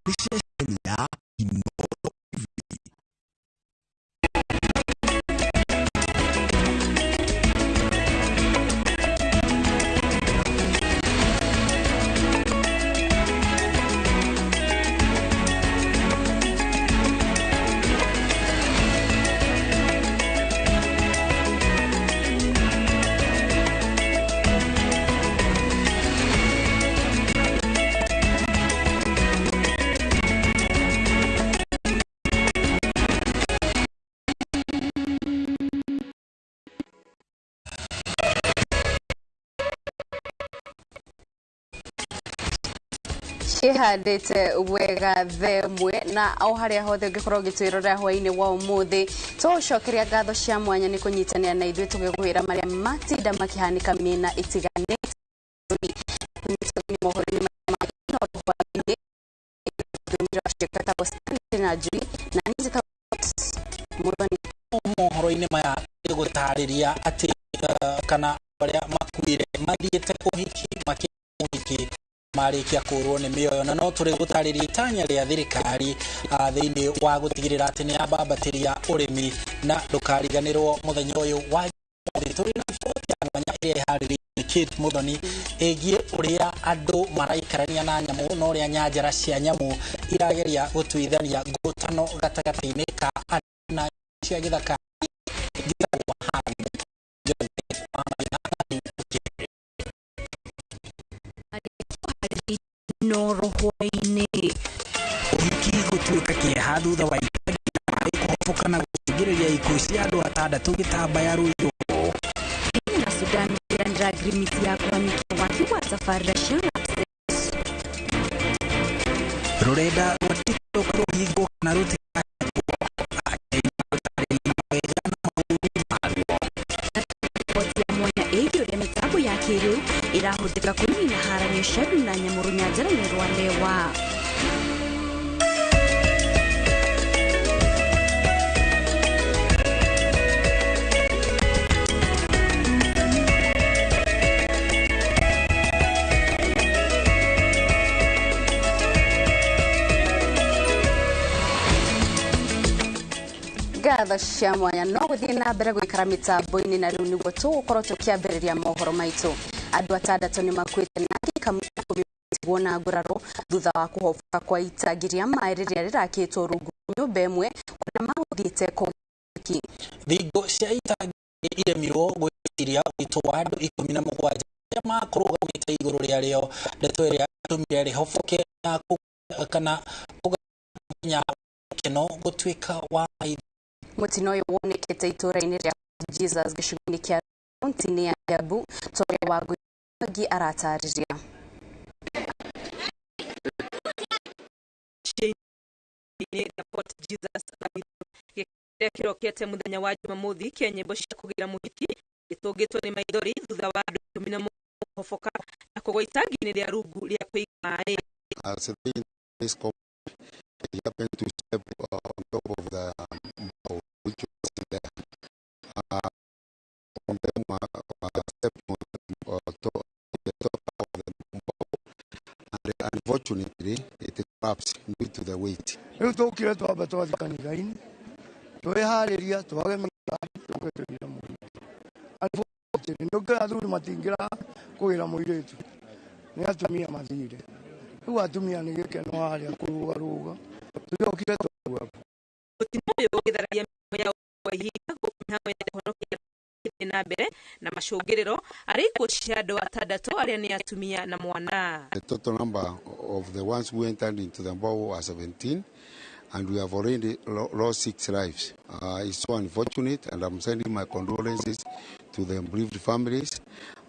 Nĩ ceceni ya Inooro TV. Ciĩhandĩte wega themwe na o harĩa hothe ũngĩkorwo ũgĩtwĩrorera hwaĩ-inĩ wa ũmũthĩ, tũgũcokeria ngatho cia mwanya nĩ kũnyitanĩra na ithuĩ tũgĩkwĩra marĩa matinda makĩhanĩka mĩena ĩtiganĩte. Mohoro-inĩ ma hwaĩ-inĩ na Njui na niĩ njĩtagwo Mũthoni. Mohoro-inĩ maya gũtarĩria atĩ kana arĩa makuire mathiĩte ũhiki makĩhiki marĩkia kũrwo nĩ mĩoyo, na no tũrĩ gũtarĩria itanya rĩa thirikari thĩinĩ wa gũtigĩrĩra atĩ nĩ yambambatĩria ũrĩmi. Na ndũkariganĩrwo mũthenya ũyũ wa ũmũthĩ tũrĩ na riboti ya mwanya ĩrĩa ĩharĩrĩirio nĩ Kate Muthoni ĩgiĩ ũrĩa andũ maraikarania na nyamũ na ũrĩa nyanjara cia nyamũ irageria gũtuithania ngũtano gatagatĩ-inĩ ka andũ na cia gĩthaka. Njĩtagwo Harry wa Maina. Noro hwaĩ-inĩ. Ũhiki gũtuĩka kĩeha thutha wa itangi rĩa maĩ kũhoboka na gũcũngĩrĩria ikuũ cia andũ atandatũ gĩtambaya Ruiru. Kenya na Sudan kũiranĩra ngirimiti ya kũhanyũkia waki wa tabarĩra cia LAPSSET. Rũrenda rwa TikTok rũhingwo kana rũtikahingwo, Akenya gũtarĩria mawega na maũru maruo. Riboti ya mwanya ĩgiĩ ũrĩa mĩtambo ya kĩrĩu ĩrahũthĩka kũnina haranio cia andũ na nyamũ rũnyanjara-inĩ rwa Lewa. Ngatho cia mwanya no gũthiĩ na mbere gũikara mĩtambo-inĩ, na rĩu nĩguo tũgũkorwo tũkĩambĩrĩria mohoro maitũ. Andũ atandatũ nĩ makuĩte na angĩ 10 matigwo na nguraro thutha wa kũhoboka kwa itangi rĩa maĩ rĩrĩa rĩrakĩtwo rungu rwa nyũmba ĩmwe kũrĩa magũthiĩte kũhiki. Thingo cia itangi iremirwo gwĩtiria ũritũ wa andũ 17 arĩa makũrũgamĩte igũrũ rĩarĩo, ndeto ĩrĩa ĩtũmire rĩhoboke na kana kũganya gĩkeno gũtuĩka wa maitho. Mũtino ũyũ wonekete itũũra-inĩ rĩa Jesus gĩcigo-inĩ kĩa kaunti-inĩ ya Kiambu, ta ũrĩa Wangui aratarĩria. Rĩa Fort Jesus kĩrĩa kĩrokete mũthenya wa Jumamothi kĩa nyĩmbo cia kũgĩra mũhiki gĩtũngĩtwo nĩ maithori thutha wa andũ 17 kũhoboka na kũgwa itangi-inĩ rĩa rungu rĩa kũiga maĩ. As they this he happened to step on top of the bowl which was there. On them stepped on top, the top of the bowl, and unfortunately it collapsed due to the weight. Rĩu tũkire twamba twathiĩ kanitha-inĩ twĩharĩria twage mĩgari tũke tũgĩre mũirĩtu. Unfortunately, nĩ athuri matingĩra kũgĩra mũirĩtu, nĩ atumia mathire. Rĩu atumia nĩ gĩkeno harĩa kũrũgarũga tũrokire twaigua. Mũtino ũyũ ũgĩthararia mĩhang'o ya kwa ihinda gũkũ mĩhang'o ya kũhonokia ĩgĩthiĩ na mbere na macũngĩrĩro arĩ ikuũ cia andũ atandatũ arĩa nĩ atumia na mwana. The total number of the ones who entered into the bowl were 17, and we have already lost 6 lives. It's so unfortunate, and I'm sending my condolences to the bereaved families.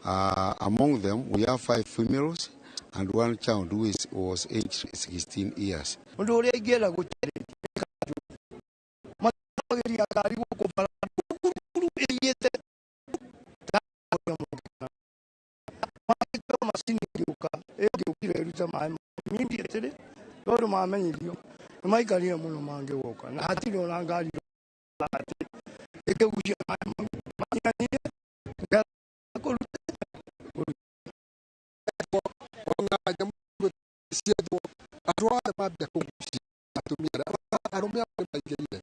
Among them, we have 5 females and 1 child who was aged 16 years. Ũndũ ũrĩa ingĩenda gũtarĩria matwageria ngari gũkũ bara ĩthiĩte macini ĩgĩũka ĩngĩũkire ĩrute maĩ immediately, tondũ mamenyithio nĩ maikarire mũno mangĩgoka na hatirĩ ona ngari atĩ ĩkĩgucia maĩ mau manyihanyihie nĩgetha kũruta. Ona nyamũ cienjwo Andũ othe mambia kũgucia atumia arũme amwe maingĩrire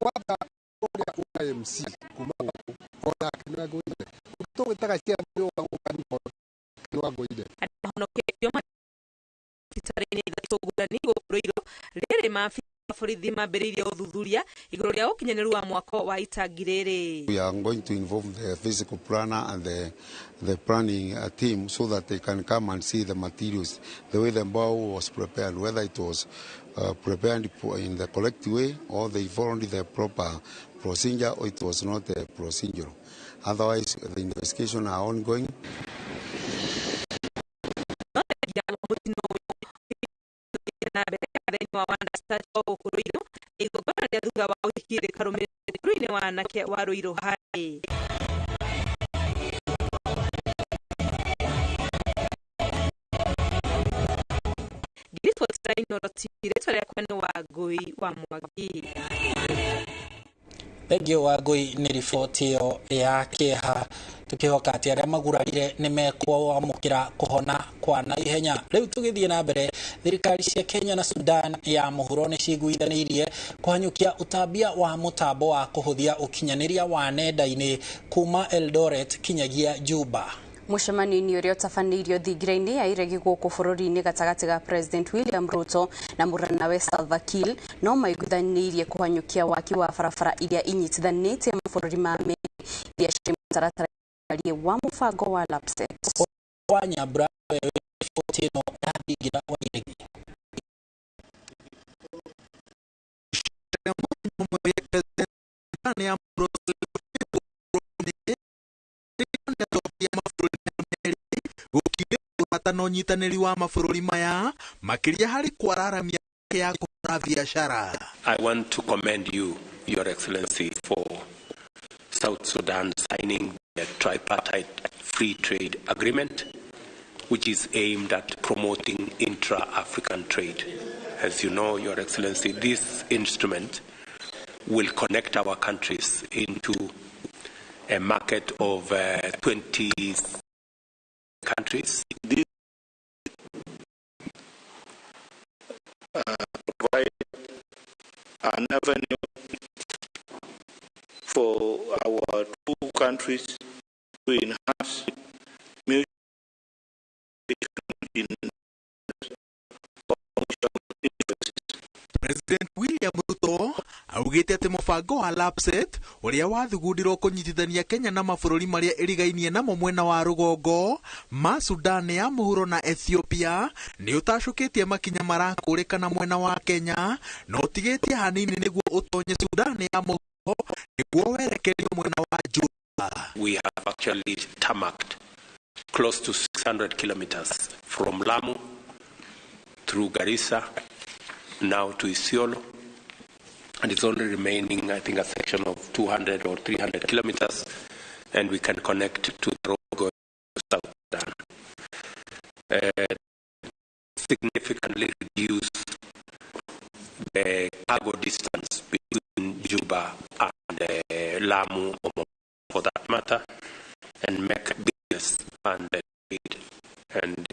kwanza ũrĩa wa MC kuma gũkũ onake nĩ agũire tũgwĩtaga ciana nĩ ũka nĩ agũire. Arĩa mahonoketio thibitarĩ-inĩ ithatũ ngũrani gũkũ Ruiru rĩrĩ maabithaa a borithi mambĩrĩirie ũthuthuria igũrũ rĩa ũkinyanĩru wa mwako wa itangi rĩrĩ. We are going to involve the physical planner and the planning team so that they can come and see the materials, the way the borehole was prepared, whether it was prepared in the correct way or they followed the proper procedure or it was not procedural. Otherwise, the investigation are ongoing. Na mbere thĩinĩ wa Wanda Search o gũkũ Ruiru igongona rĩa thutha wa ũhiki rĩkarũmĩrĩra thukuru-inĩ wa anake wa Ruiru High. Ngiriboti Inooro TV, rĩtwa rĩakwa nĩ Wangũi wa Mwangi. Thengio Wangũi nĩ riboti ĩyo ya kĩeha, tukihoka atĩ arĩa magurarire nĩ mekwamũkĩra kũhona kwa naihenya. Rĩu tũgĩthiĩ na mbere, thirikari cia Kenya na Sudan ya mũhuro nĩ ciguithanĩirie kũhanyũkia ũtambia wa mũtambo wa kũhũthia ũkinyanĩria wa nenda-inĩ kuma Eldoret kinyagia Juba. Mũcemanio-inĩ ũrĩa ũtabanĩirio thingira-inĩ ya iregi gũkũ bũrũri-inĩ gatagatĩ ga President William Ruto na mũranawe Salva Kiir no maiguithanĩirie kũhanyũkia waki wa barabara iria inyitithanĩtie mabũrũri ma merĩ iria cirĩ mũtaratara wa mũbango wa LAPSSET. Wa Nyambura riboti ĩno ya thingira wa iregi. Na ũnyitanĩri wa mabũrũri maya makĩria harĩ kwararamia ya kũhũra biacara. I want to commend you, Your Excellency, for South Sudan signing the tripartite free trade agreement, which is aimed at promoting intra-African trade. As you know, Your Excellency, this instrument will connect our countries into a market of 20 countries. This provide an avenue for our two countries to enhance mutual in interests. President William Ruto augĩte atĩ mũbango wa LAPSSET ũrĩa wathugundirwo kũnyitithania Kenya na mabũrũri marĩa ĩrigainie namo mwena wa rũgongo ma Sudan ya mũhuro na Ethiopia nĩ ũtacũkĩtie makinya marakũrĩkana mwena wa Kenya na ũtigĩtie hanini nĩguo ũtonye Sudan ya mũhuro nĩguo werekerio mwena wa Juba. We have actually tarmacked close to 600 kilometers from Lamu through Garissa now to Isiolo, and it's only remaining, I think, a section of 200 or 300 kilometers, and we can connect to the road going to South Sudan. Significantly reduce the cargo distance between Juba and Lamu, or for that matter, and make business and trade and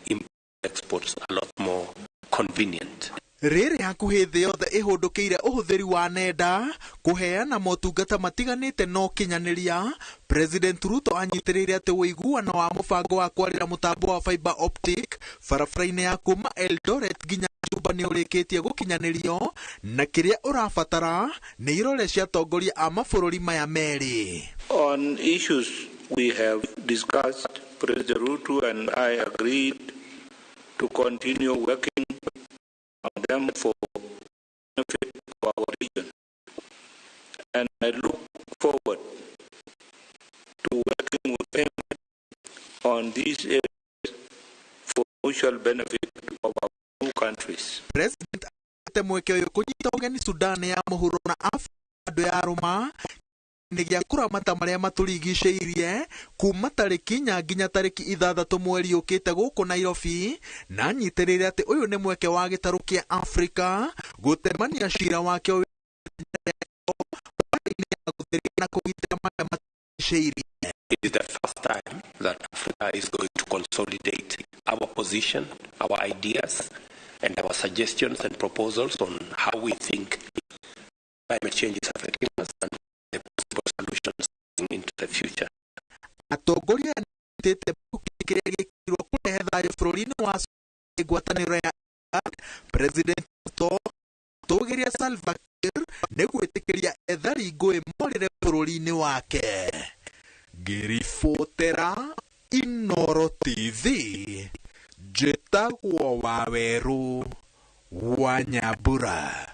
exports a lot more convenient. Rĩrĩ hakuhĩ thĩ yothe ĩhũndũkĩire ũhũthĩri wa nenda kũheana motungata matiganĩte na ũkinyanĩria, President Ruto anyitĩrĩire atĩ ũiguano wa mũbango wa kwarĩra mũtambo wa fiber optic barabara-inĩ ya kuma Eldoret nginya Juba nĩ ũrĩkĩtie gũkinyanĩrio na kĩrĩa ũrabatara nĩ irore cia atongoria a mabũrũri maya merĩ. On issues we have discussed, President Ruto and I agreed to continue working on them for benefit of our region, and I look forward to working with him on these areas for mutual benefit of our two countries. President ate mweke ũyũ kũnyita ũgeni Sudan ya mũhuro na Afrika ya rũma nĩ gĩa kũramata marĩa matũrigicĩirie kuma tarĩki 4 nginya tarĩki 6 mweri ũkĩte gũkũ Nairobi, na anyitĩrĩire atĩ ũyũ nĩ mweke wa gĩtarũ kĩa Afrika gũtemania cira wakĩo na kũgitĩra marĩa matũrigicĩirie. It is the first time that Africa is going to consolidate our position, our ideas, and our suggestions and proposals on how we think climate change is affecting us and the possible solutions into the future. Atongoria nĩmanyitĩte mbaru kĩrĩa gĩkĩrwo kũrehe thayũ bũrũri-inĩ wa Sudan ngwatanĩro ya IGAD. President Ruto tũgĩria Salva Kiir nĩ gwĩtĩkĩria ethari ngũĩ morĩre bũrũri-inĩ wake. Ngĩribotera Inooro TV, njĩtagwo Wawerũ wa Nyambura.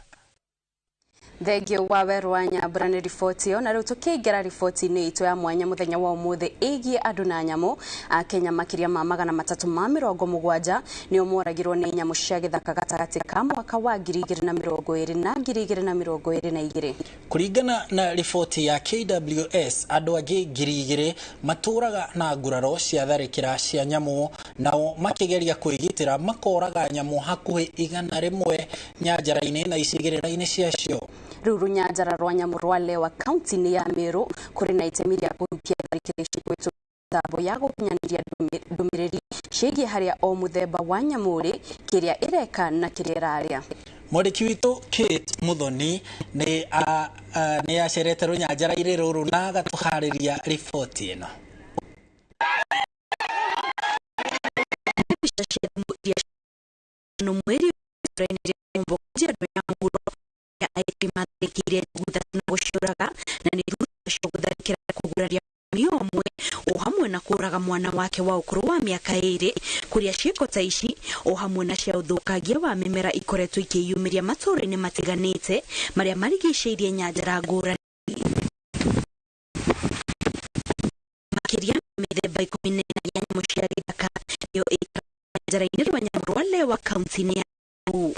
Thengio wa Weru wa Nyambura nĩ riboti ĩyo. Na rĩu tũkĩingĩra riboti-inĩ itũ ya mwanya mũthenya wa ũmũthĩ ĩgiĩ andũ na nyamũ. Akenya makĩria ma 370 nĩo moragirwo nĩ nyamũ cia gĩthaka gatagatĩ ka mwaka wa 2020 na 2022. Kũringana na riboti ya KWS, andũ angĩ 2000 matũraga na nguraro cia tharĩkĩra cia nyamũ, nao makĩgeria kwĩgitĩra makoraga nyamũ hakuhĩ 100 nyanjara-inĩ na icigĩrĩra-inĩ ciacio. Rĩu rũnyanjara rwa nyamũ rwa Lewa kaunti-inĩ ya Meru kũrĩ na itemi rĩa kũhukia tharĩkĩra ici kũhĩtũkĩra mĩtambo ya gũkinyanĩria ndũmĩrĩri ciĩgiĩ harĩa o mũthemba wa nyamũ ũrĩ, kĩrĩa ĩreka na kĩrĩa ĩrarĩa. Mwandĩki witũ Kate Muthoni nĩ acerete rũnyanjara-inĩ rũrũ na agatũharĩria riboti ĩno. Mbica cia iria mweri ya mũhuro ya aingĩ matharĩkĩire njogu ithatũ na gũciũraga, na nĩ thutha ũcio gũtharĩkĩra kũguraria mũtumia ũmwe o hamwe na kũraga mwana wake wa ũkũrũ wa mĩaka 2. Kũrĩa ciĩko ta ici o hamwe na cia ũthũkangia wa mĩmera ikoretwo ikĩyumĩria matũũra-inĩ matiganĩte marĩa marigicĩirie nyanjara ngũrani. Makĩria mĩthemba 14 ya nyamũ cia gĩthaka nĩyo ĩikaraga rũnyanjara-inĩ rwa nyamũ rwa Lewa kaunti-inĩ ya Meru.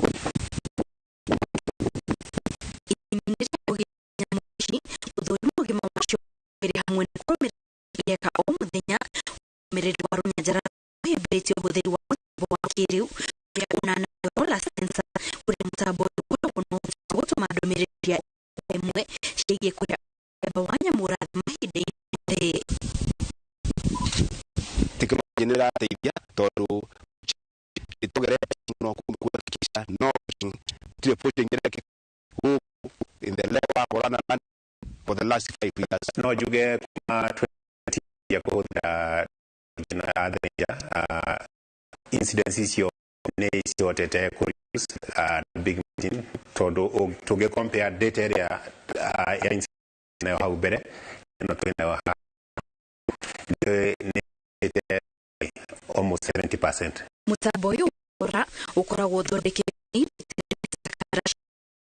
Itemi rĩa kũgitĩra nyamũ ici, gũthũrima ũgima wacio wa mwĩrĩ hamwe na kũrũmĩrĩra ireka o mũthenya. Ũrũmĩrĩri wa rũnyanjara ũhĩmbĩrĩtie ũhũthĩri wa mũtambo wa kĩrĩu ũrĩa ũnanagio Roller sensor, kũrĩa mũtambo ũyũ ũkoragwo na ũhoti wa gũtũma ndũmĩrĩri cia ĩmwe ciĩgiĩ kũrĩa mũthemba wa nyamũ ũrathiĩ mahinda-inĩ mothe. Tekinoronjĩ nĩ ĩrateithia tondũ nĩtũgerete mũno kuhakikisha no gũtirĩ poaching ĩrekĩka gũkũ in the Lewa Borana land for the last 5 years. No njuge kuma 20 ya kũhũthĩra ya ranger, incidents icio nĩ cihotete kũ reduce big margin, tondũ tũngĩ compare data ĩrĩa ya incident nayo hau mbere ĩno twĩ nayo haha, nĩ almost 70%. Mũtambo ũyũ ora ũkoragwo ũthondeketwo nĩ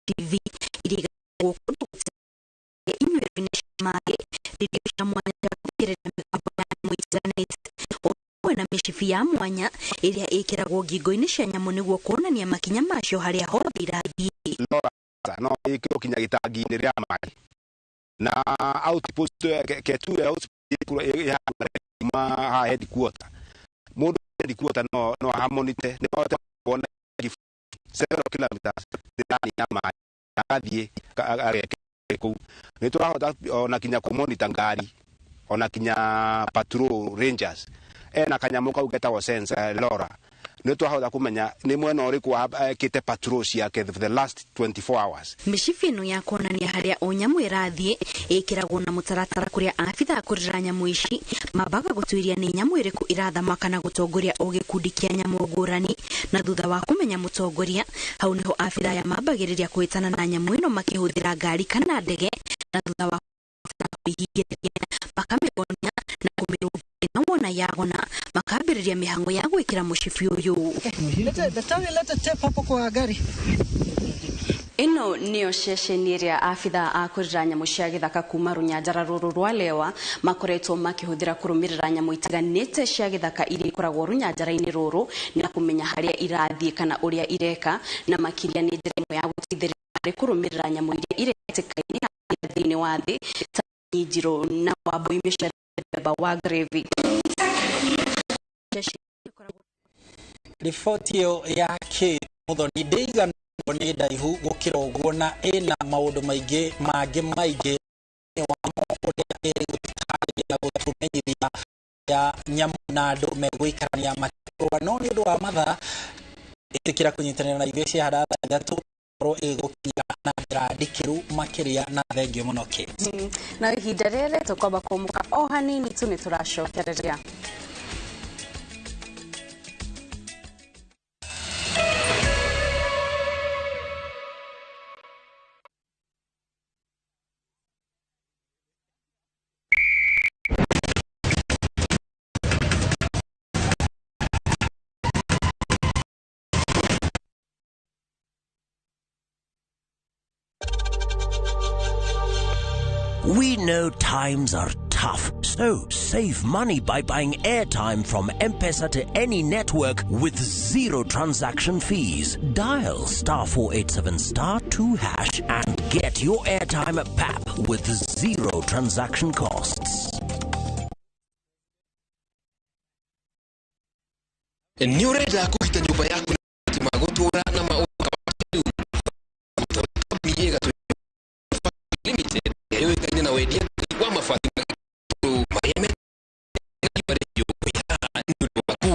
TV iria igagwo kũndũ gũtiganĩte, inyuĩro-inĩ cia maĩ, redio cia mwanya cia gũthikĩrĩria mĩgambo ya nyamũ itiganĩte, o hamwe na mĩcibi ya mwanya ĩrĩa ĩkĩragwo ngingo-inĩ cia nyamũ nĩguo kuonania makinya macio harĩa hothe irathiĩ. No ĩkĩrwo kinya gĩtangi-inĩ rĩa maĩ na outpost Ketu outpost kuma haha headquarter. Mũndũ headquarter no amonite no ahote kuona several kilometers ndani ya maĩ agathiĩ ageke kũu. Nĩ tũrahota ona kinya kũmonita ngari, ona kinya patrol rangers ena kanyamũ kau getagwo sensor LoRa, nĩ twahota kũmenya nĩ mwena ũrĩkũ ekĩte patrol ciake for the last 24 hours. Mĩcibi ĩno ya kuonania harĩa o nyamũ ĩrathiĩ ĩkĩragwo na mũtaratara kũrĩa abithaa kũrĩra nyamũ ici mambaga gũtuĩria nĩ nyamũ ĩrĩkũ ĩrathama kana gũtongoria o gĩkundi kĩa nyamũ ngũrani, na thutha wa kũmenya mũtongoria hau nĩho abithaa aya mambagĩrĩria kũhĩtana na nyamũ ĩno makĩhũthĩra ngari kana ndege, na thutha wa kũmĩhingĩrĩria makamĩgonia na kũmĩrũngia, na wona yagona makambĩrĩria mĩhang'o ya gwĩkĩra mũcibi ũyũ. Lete tape hapo kwa gari. Ĩno nĩyo ceceni ĩrĩa abithaa a kũrĩra nyamũ cia gĩthaka kuma rũnyanjara rũrũ rwa Lewa makoretwo makĩhũthĩra kũrũmĩrĩra nyamũ itiganĩte cia gĩthaka iria ikoragwo rũnyanjara-inĩ rũrũ na kũmenya harĩa irathiĩ kana ũrĩa ireka, na makĩria nĩ njĩra ĩmwe ya gũteithĩrĩria harĩ kũrũmĩrĩra nyamũ iria irĩ hatĩka-inĩ thĩinĩ wa thĩ ta njirũ na wambui mĩcere mũthemba wa gravy. Riboti ĩyo ya Kate Muthoni ndĩigana nĩ ndaihu gũkĩra ũguo na ĩna maũndũ maingĩ mangĩ maingĩ wa ũrĩa ĩgũtũtarĩria na gũtũmenyithia ya nyamũ na andũ megũikarania makĩrũa, no nĩ ũndũ wa mathaa Ĩtĩkĩra kũnyitanĩra na ithuĩ ciahara 3 korwo ĩgĩgũkinyĩra na njĩra ndikĩru makĩria na thengio mũno Kate. Na ihinda rĩrĩ tũkwamba kũmũka o hanini tu nĩ tũracokereria. We know times are tough, so save money by buying airtime from M-Pesa to any network with zero transaction fees. Dial *487*2# and get your airtime at PAP with zero transaction costs. Nĩ ũrenda kũgita nyũmba yaku na magũtũra na maũndũ Limited yũĩkaine na wendia wa mabati marĩa metagio nĩ ũndũ waku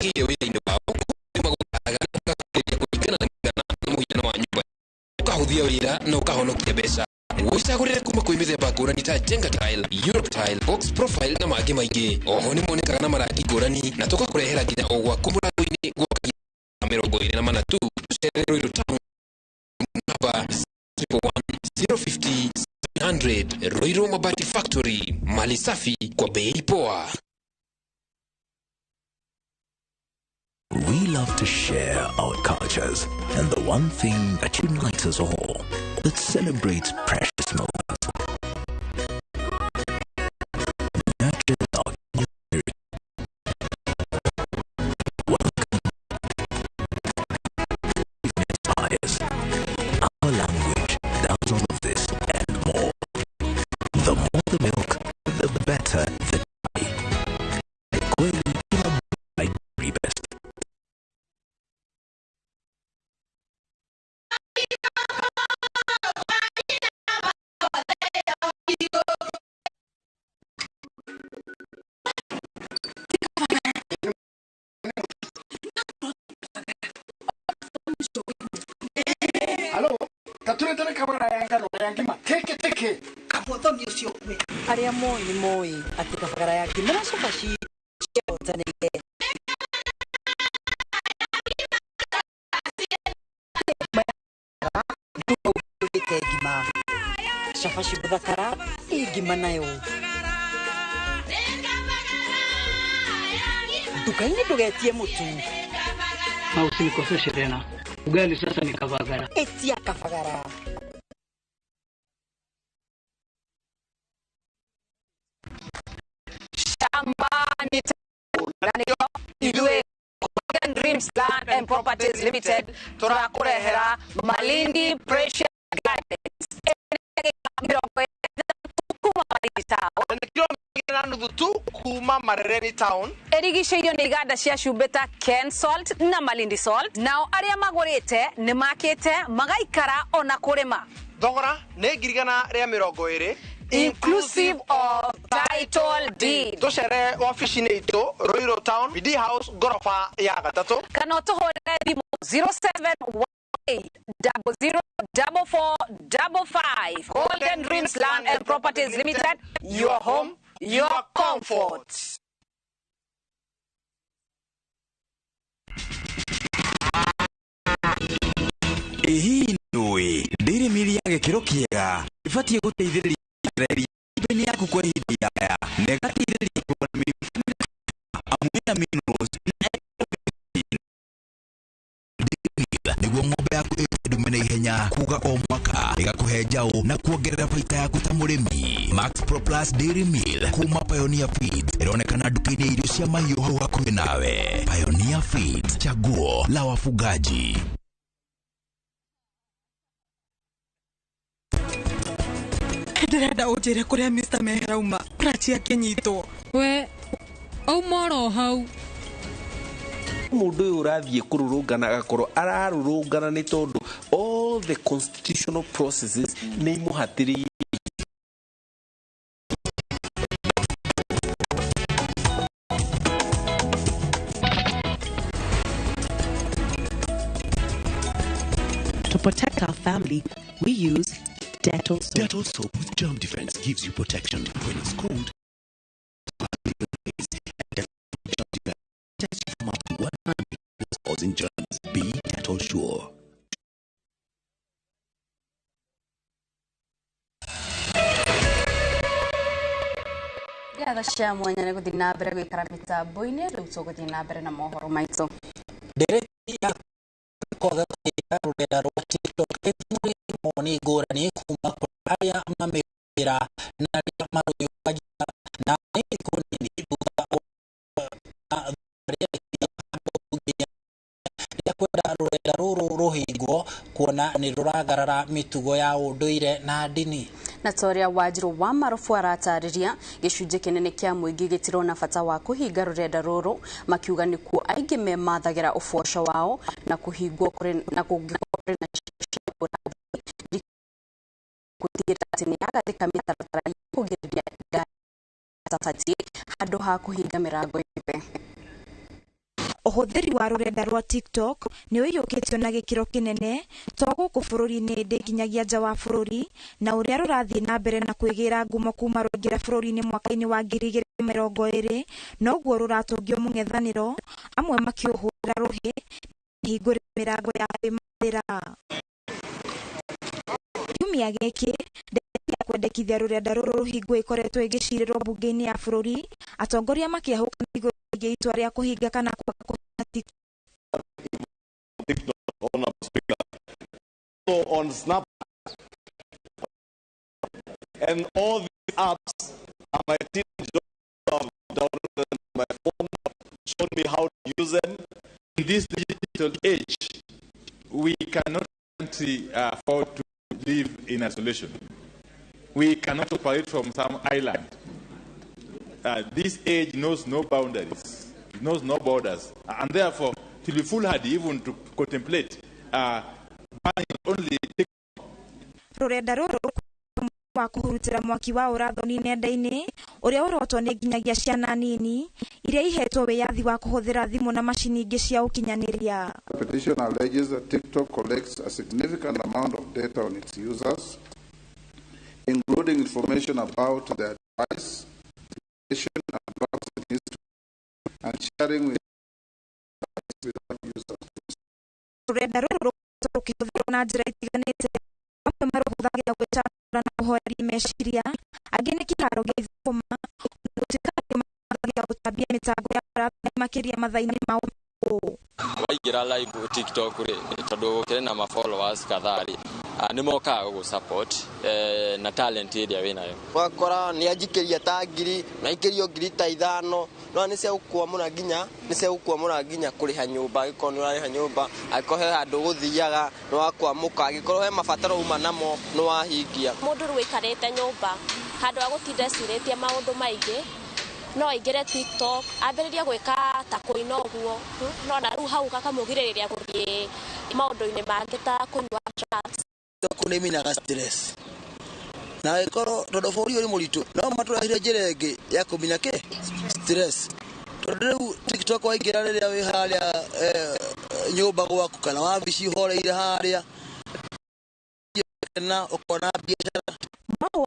gĩire wĩra-inĩ wao magũtaraga ũgakũrĩria kũringana na mĩigana na mũhiano wa nyũmba ũkahũthia wĩra na ũkahonokia mbeca. Wĩcagũrĩre kuma kwĩ mĩthemba ngũrani ta Jenga Tile, Europe Tile, Box Profile na mangĩ maingĩ. Oho nĩ monekaga na marangi ngũrani na tũgakũrehera nginya o gwaku mũrango-inĩ gwa 24 tu. Tũcerere Ruiru Town namba 0 050 700. Ruiru Mabati Factory, mali safi kwa bei poa. We love to share our cultures, and the one thing that unites us all, that celebrates precious moments, nurtures our spirit, welcomes, even inspires. Our language does all of this and more. The more the milk, the better the tea. Kweli tuna best. Halo, taturetere kabara ya ngano ya ngima teke teke kabotho ni ucio kwe aria moi ni moi ati kabagara ya ngima na cabaci ciahotanĩire ngima cabaci gũthakara ĩ ngima nayo nduka-inĩ ndũgetie mũtu na usinikoseshe tena. Ugali sasa ni kabagara. Etia kabagara. Shambani Golden Dreams Land and Properties Limited turakurehera Malindi Precious Gardens kuma Marereni Town erigicĩirio nĩ iganda cia cumbĩ ta Ken Salt na Malindi Salt. Nao arĩa magũrĩte nĩ makĩte magaikara ona kũrĩma. Thogora nĩ 120,000 inclusive of title deed. Tũcere wabici-inĩ itũ Ruiru Town BD House ngoroba ya 3 kana ũtũhũrĩre thimũ 0718004455. Golden Dreams Land and Properties Limited, your home, your comfort. Ĩhi nũĩ ndĩrĩ mĩri ya gĩkĩro kĩega ĩbatiĩ gũteithĩrĩria mbeni yaku kwa ihinda iraya na ĩgateithĩrĩria kũrũa na mĩrimũ amwe na minerals na nĩguo ng'ombe yaku ĩrute ndume na ihenya kuga o mwaka ĩgakũhe njaũ na kuongerera baita yaku ta mũrĩmi. Max Pro Plus Dairy Meal kuma Pioneer Feeds ĩronekana nduka-inĩ ya irio cia mahiũ hau hakuhĩ nawe. Pioneer Feeds, chaguo la wafugaji. Ndĩrenda ũnjĩre kũrĩa Mr. Mehera auma Prachi akĩnyitwo. We auma oro hau. Mũndũ ũyũ ũrathiĩ kũrũrũngana agakorwo ararũrũngana nĩ tondũ all the constitutional processes nĩ imũhatĩrĩirie. protect our family, we use Dettol soap. Dettol soap with germ defense gives you protection when it's cold. Dettol germ defense protects you from up to 100 causing germs. Be Dettol sure. Ngatho cia mwanya nĩ gũthiĩ na mbere gũikara mĩtambo-inĩ. Rĩu tũgũthiĩ na mbere na mohoro maitũ. Ndereti ya kwaga kũhinga rũrenda rwa TikTok ĩtumũrĩte mawoni ngũrani kuma kũrĩ arĩa mamĩhũthĩra na arĩa marũyũkagia, na nĩ thikũ nini thutha wa rĩarĩkia mbunge rĩa kwenda rũrenda rũrũ rũhingwo kuona nĩ rũragarara mĩtugo ya ũndũire na ndini. Na ta ũrĩa Wanjirũ wa Marubu aratarĩria, gĩcunjĩ kĩnene kĩa mũingĩ gĩtirona bata wa kũhinga rũrenda rũrũ, makiuga nĩkuo aingĩ memathagĩra ũboco wao na kũhingwo kũrĩ na kũngĩkorwo kũrĩ na gũtigĩrĩra atĩ nĩ yagathĩka mĩtaratara ya kũgirĩrĩria ngari itabatiĩ handũ ha kũhinga mĩrango yothe. Ũhũthĩri wa rũrenda rwa TikTok nĩ ũiyũkĩtio na gĩkĩro kĩnene to gũkũ bũrũri-inĩ ĩndĩ nginyagia nja wa bũrũri, na ũrĩa rũrathiĩ na mbere na kwĩgĩra ngumo kuma rwaingĩra bũrũri-inĩ mwaka-inĩ wa 2020 noguo rũratũngio mũng'ethanĩro, amwe makĩũhũrĩra rũhĩ hingũre mĩrango ya kwĩmathĩra. Kiumia gĩkĩ ndereti ya kwendekithia rũrenda rũrũ rũhingwo ĩkoretwo ĩgĩcirĩrwo mbunge-inĩ ya bũrũri, atongoria makĩahũka igũrũ rĩgiĩ itua rĩa kũhinga kana kwaga kũhinga TikTok. TikTok, Honorable Speaker. So on Snap and all these apps are my teenage daughter downloaded on my phone, showed me how to use them. In this digital age, we cannot afford to live in isolation. We cannot operate from some island. This age knows no boundaries, knows no borders, and therefore, to be foolhardy even to contemplate banning only TikTok. Rũrenda rũrũ wa kũhurutĩra mwaki wa ũrathoni nenda-inĩ ũrĩa ũrotwo nĩ nginyagia ciana nini iria ihetwo wĩyathi wa kũhũthĩra thimũ na macini ingĩ cia ũkinyanĩria. The petition alleges that TikTok collects a significant amount of data on its users, including information about their device, location, and browsing history, and sharing with without users. Rũrenda rũrũ rũkĩhũthĩrwo na njĩra itiganĩte, amwe marũhũthagĩra gwĩcanũra na kũhoreria meciria, angĩ nĩ kĩharo gĩa ithũkũma, ona gũtuĩka angĩ mahũthagĩra gũtambia mĩtambo ya ũrathoni makĩria mathaa-inĩ ma ũtukũ. Waingĩra live TikTok rĩ, tondũ gũkĩrĩ na ma followers kadhaa rĩ, nĩ mokaga gũgũ support na talent ĩrĩa wĩnayo. Wakora nĩ anjikĩria ta ngiri, na aikĩrio ngiri ta 5, no nĩ cia gũkwamũra nginya, nĩ cia gũkwamũra nginya kũrĩha nyũmba, angĩkorwo nĩ ũrarĩha nyũmba, angĩkorwo he handũ ũgũthiaga, nĩ wakwamũka, angĩkorwo he mabataro uma namo, nĩ wahingia. Mũndũ rĩu aikarĩte nyũmba, handũ ha gũtinda ecirĩtie maũndũ maingĩ, no aingĩre TikTok, ambĩrĩrie gwĩka ta kũina ũguo, no na rĩu hau gakamũgirĩrĩria gũthiĩ maũndũ-inĩ mangĩ ta kũnyua drugs. TikTok nĩ ĩminaga stress. Na ĩkorwo tondũ bũrũri ũrĩ mũritũ, no matũrehire njĩra ĩngĩ ya kũmina kĩ? Stress. Tondũ rĩu TikTok waingĩra rĩrĩa wĩ harĩa nyũmba gwaku kana wabici ũhoreire harĩa, na ũkona biacara. Mwahũ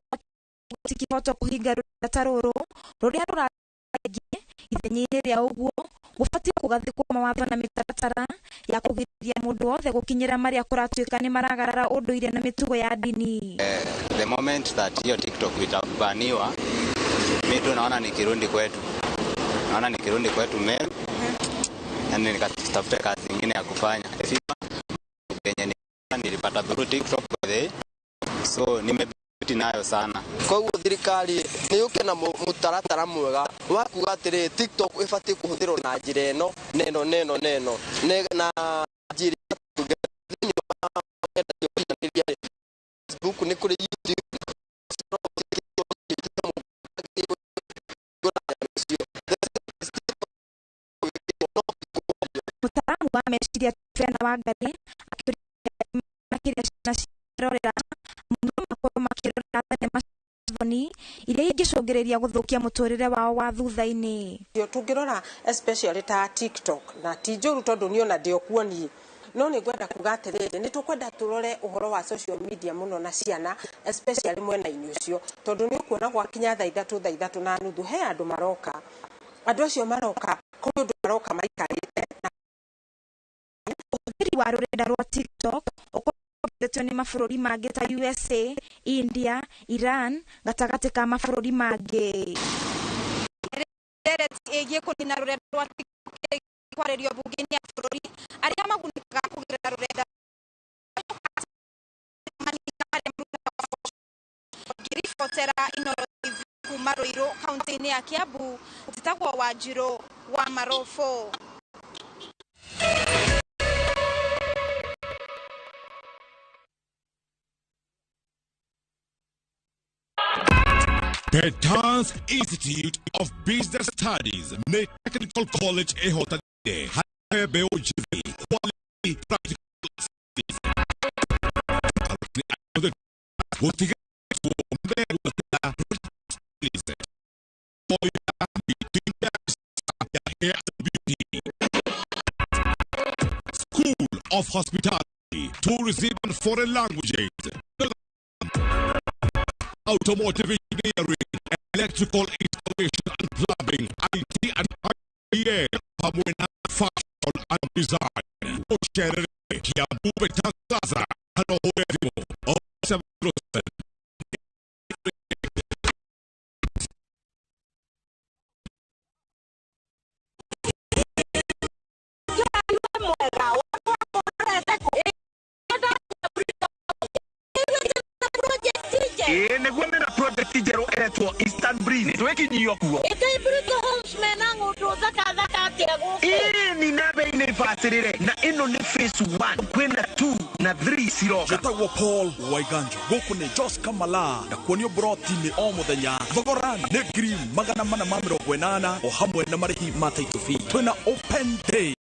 ti kĩhoto kũhinga rũrenda ta rũrũ rũrĩa rũraingĩ ithenya-inĩ rĩa ũguo gũbatiĩ kũgathĩkwo mawatho na mĩtaratara ya kũgirĩrĩria mũndũ wothe gũkinyĩra marĩa kũratuĩka nĩ maragarara ũndũire na mĩtugo ya ndini. The moment that hiyo TikTok itabaniwa, mimi tu naona ni Kirundi kwetu. Naona ni Kirundi kwetu Meru. Yani nikatafuta kazi nyingine ya kufanya. Kenye nilipata through TikTok by the way. So nimebiti nayo sana. Koguo thirikari nĩ yũke na mũtaratara mwega wa kuga atĩrĩ TikTok ĩbatiĩ kũhũthĩrwo na njĩra ĩno na ĩno na ĩno na ĩno na njĩra thĩinĩ wa nenda cia ũkinyanĩria, Facebook nĩ kũrĩ YouTube, Mũtaaramu wa meciria Fena Wangari akĩũria makĩria ciana cirorera no makorwo makĩrora thenema cia thoni iria ingĩcũngĩrĩria gũthũkia mũtũrĩre wao wa thutha-inĩ. Tũngĩrora especially ta TikTok na ti njũru tondũ niĩ ona ndĩ o kuo niĩ, No nĩ ngwenda kuga atĩrĩrĩ, nĩ tũkwenda tũrore ũhoro wa social media mũno na ciana, especially mwena-inĩ ũcio, tondũ nĩ ũkuona gwakinya thaa 3, 3:30 he andũ maroka. Andũ acio maroka, kũrĩ ũndũ maroka maikarĩte na Ũhũthĩri wa rũrenda rwa TikTok ũkoretwo nĩ mabũrũri mangĩ ta USA, India, Iran gatagatĩ ka mabũrũri mangĩ. Ndereti ĩgiĩ kũnina rũrenda rwa TikTok kwarĩrio mbunge-inĩ ya bũrũri, arĩa magunĩkaga kũgerera rũrenda ngĩribotera Inooro TV kuma Ruiru kaunti-inĩ ya Kiambu, njĩtagwo Wanjirũ wa Marũbũ. The Dance Institute of Business Studies nĩ Technical College ĩhotanĩire harĩ mbeũ njĩthĩ quality practical skills. Gũtigĩrĩrwo mĩtindo ya hair and beauty. School of Hospitality, Tourism and Foreign Languages, Automotive Engineering, Electrical Installation and Plumbing, IT and IEA, hamwe na Fashion and Design. Ũcerere Kiambu Plaza, kana ũhũre thimũ 0707. Ĩĩ nĩguo mena project njerũ ĩretwo Eastern Breeze twĩkinyio kuo. Ĩkai Bruto Homes mena ng'ũndũ thaka thaka atĩa gũkũ? Ĩĩ ni na bei nĩ bacĩrĩre, na ĩno nĩ phase 1, kwĩna 2 na 3 ciroka. Njĩtagwo Paul Waiganjo, gũkũ nĩ Jos Kamala, na kuonio broti nĩ o mũthenya. Thogora nĩ 480,000 o hamwe na marĩhi ma title fee. Twĩna open day.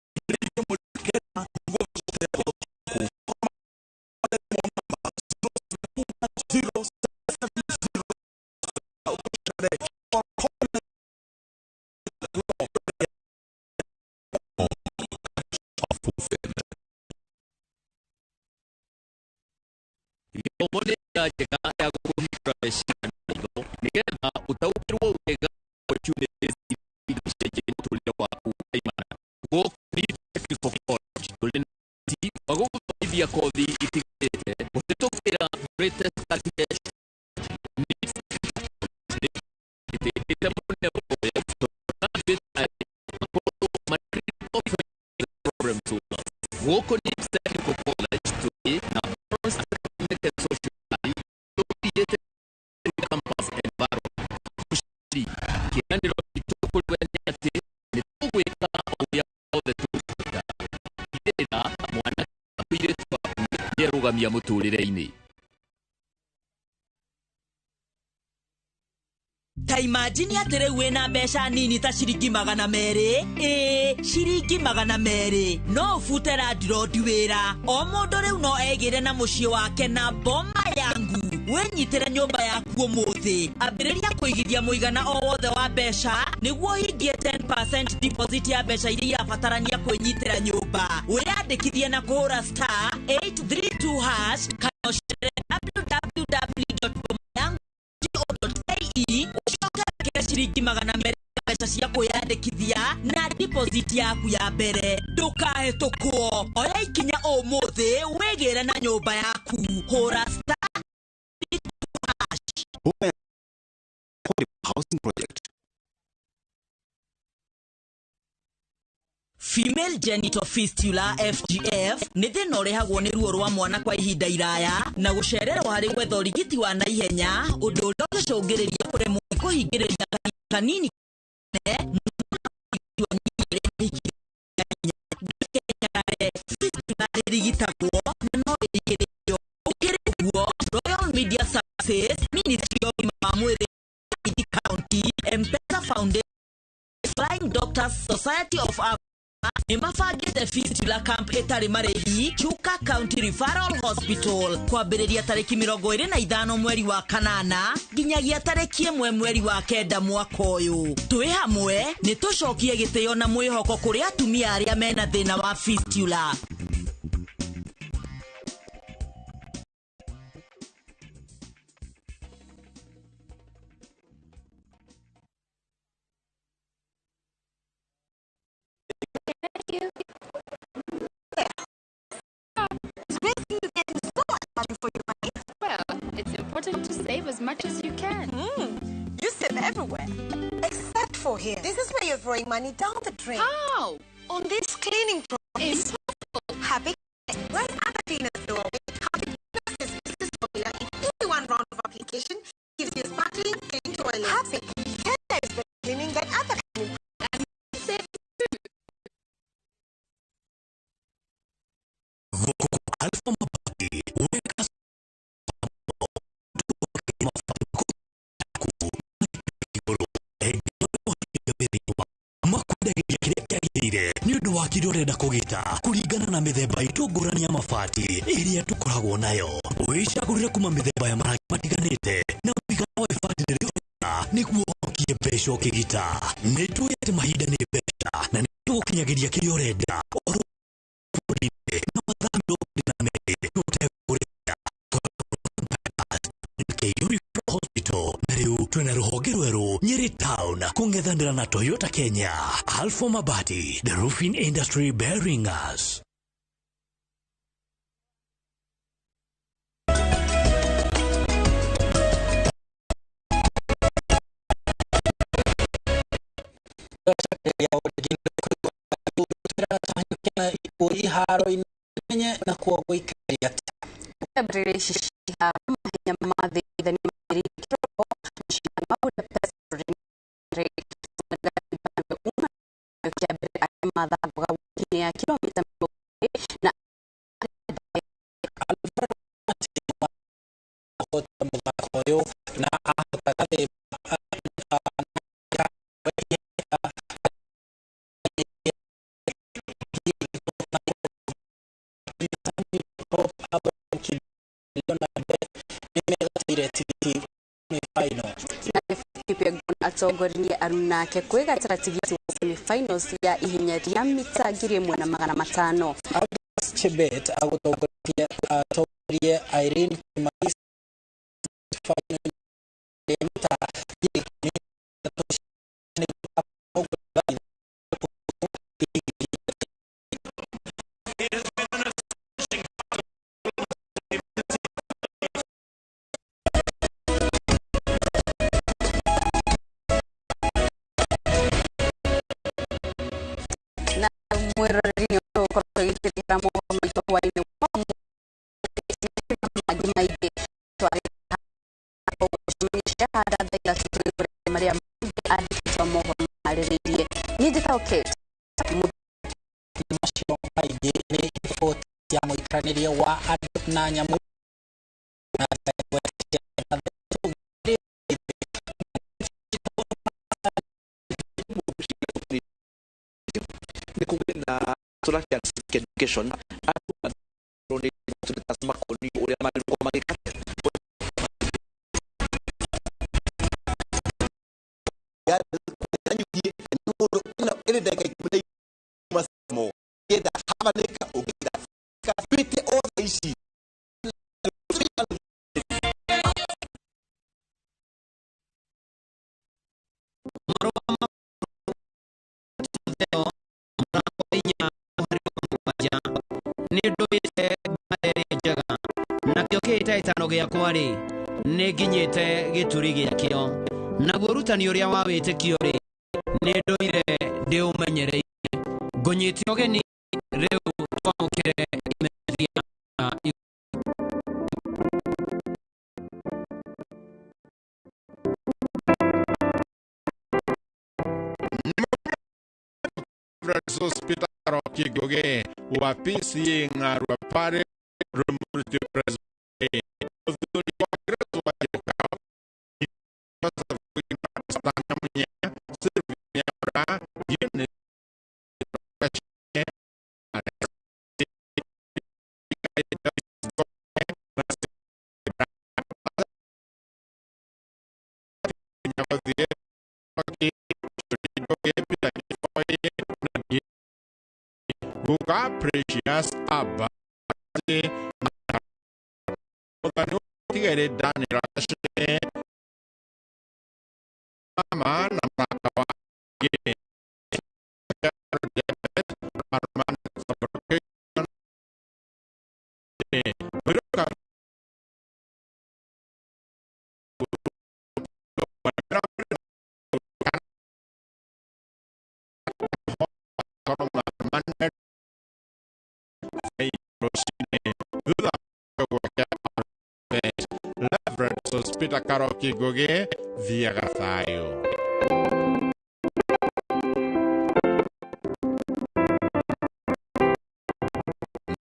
Gĩthomo nĩ njĩra njega ya gũkũhingũra meciria na maitho nĩgetha ũtaũkĩrwo wega opportunities iria ingĩcenjia mũtũrĩre waku kaimana. Gũkũ nĩ Technical College tũrĩ na ũhoti wa gũgũthomithia kothi itiganĩte kũhĩtũkĩra latest cutting edge. Ĩtĩkĩte mũnene mũno graduate arĩa makoragwo marĩ critical problem solvers. Gũkũ nĩ Technical College tũrĩ na balanced academic and social life tũrigĩte campus environment. Mũciari, kĩĩranĩro gitũ kũrĩ we nĩ atĩ nĩ tũgwĩka ũrĩa wothe tũngĩhota gũtigĩrĩra mwana kana mũirĩtu waku nĩerũgamia mũtũrĩre-inĩ. Ta imagine atĩ rĩu wĩna mbeca nini ta ciringi 200, ĩĩ ciringi 200, no ũbute landlord wĩra. O mũndũ rĩu no egĩre na mũciĩ wake na Boma Yangu. Wĩnyitĩre nyũmba yaku ũmũthĩ, ambĩrĩria kũigithia mũigana o wothe wa mbeca nĩguo ũhingie 10% deposit ya mbeca iria irabatarania kwĩnyitĩra nyũmba. Wĩyandĩkithie na kũhũra star 832 hash kana ũcerere www.bomayangu.co.ke ũcoke wĩkĩre ciringi 200 mbeca cia kwĩyandĩkithia na deposit yaku ya mbere. Ndũkahĩtũkwo, oya ikinya ũmũthĩ wĩgĩre na nyũmba yaku. Hũra star hash. Housing project. Female genital fistula FGF nĩ thĩna ũrehagwo nĩ ruo rwa mwana kwa ihinda iraya na gũcererwo harĩ gwetha ũrigiti wa naihenya, ũndũ ũrĩa ũngĩcũngĩrĩria kũremwo nĩ kũhingĩrĩria kahinda kanini. Fistula ĩrigitagwo na no ĩrigĩrĩrio. Ũkĩrĩ ũguo, Royal Media Services, Ministry ya Ũgima wa Mwĩrĩ County, M-Pesa Foundation, Flying Doctors Society of Africa nĩ mabangĩte fistula camp ĩtarĩ marĩhi Chuka County Referral Hospital kwambĩrĩria tarĩki 25 mweri wa 8 nginyagia tarĩki 1 mweri wa 9 mwaka ũyũ. Twĩ hamwe nĩ tũcokie gĩtĩo na mwĩhoko kũrĩ atumia arĩa mena thĩna wa fistula. value for your money? Well, it's important to save as much as you can. You save everywhere, except for here. This is where you're throwing money down the drain. How? On this cleaning process. Impossible. Happy. When other cleaners throw away, Happy Cleaners business formula in only one round of application gives you sparkling clean toilet. Happy. 10 times better cleaning than other cleaning. And save too. Alpha Mabati, weka makwendagĩria kĩrĩa kĩagĩrĩire nĩ ũndũ wa kĩrĩa ũrenda kũgita kũringana na mĩthemba itũ ngũrani ya mabati ĩrĩa tũkoragwo nayo. Wĩcagũrĩre kuma mĩthemba ya marangi matiganĩte na mũigana wa ibati rĩrĩa ũrenda nĩguo ũhonokie mbeca ũkĩgita. Nĩ tũĩ atĩ mahinda nĩ mbeca na nĩ tũgũkinyagĩria kĩrĩa ũrenda oro bũrũri-inĩ na mathaa 22 tũtekũrĩha. Hospital na rĩu twĩna rũhonge rwerũ Nyeri Town kũng'ethanĩra na Toyota Kenya. Alpha Mabati, the roofing industry bearing us. Iharo-inĩ menye na kuo gũikaria Ambĩrĩria ici cia mahenya ma thĩ nĩ mambĩrĩirie mashindano ma Budapest kĩa mbere arĩa mathakaga wiki-inĩ ya kilomita 20 na ahota mũthako ũyũ na ahotaga thĩ Kipyegon atongoririe arunake kwĩgatĩra tigiti wa semifinals ya ihenya rĩa mita 1500. Agnes Chebet agũtongoretie atongorie Irene Kimani final ya mita 10,000. Mwĩroreri nĩ ũgũkorwo tũgĩkĩrĩra mohoro maitũ hwaĩ-inĩ wa mangĩ maingĩ twarĩgũcemania handa thaa 3 tũgĩkũrehe marĩa mangĩ andĩkĩtwo mohoro marĩrĩirie. Niĩ njĩtagwo Kate. Macio maingĩ nĩ riboti ya mũikaranĩrie wa andũ na nyamũ na nĩ kũgĩe na tũrakia civic education andũ makonio ũrĩa magĩrĩirwo magĩka. Nĩ ndũĩte mbara ĩrĩa njega nakĩo kĩhĩtahĩtano gĩakwa-rĩ nĩ nginyĩte gĩturi gĩakĩo naguo ũrutani ũrĩa wa wĩtĩkio rĩ nĩ ndũire ndĩũmenyereire. Ngũnyite ũgeni rĩu twamũkĩre imenyithia. Hospital Kigoge wa PCA Ng'arua Pare Rumurti President Muthuri wa Grace wa Jokao Sylvia Ra Eunice Guka Precious Abate Tigere Daniel Ashe Mama na Makawa Makorwo rũcinĩ thutha gwake Reverend Sospita Karoki Ngugi thiaga thayũ.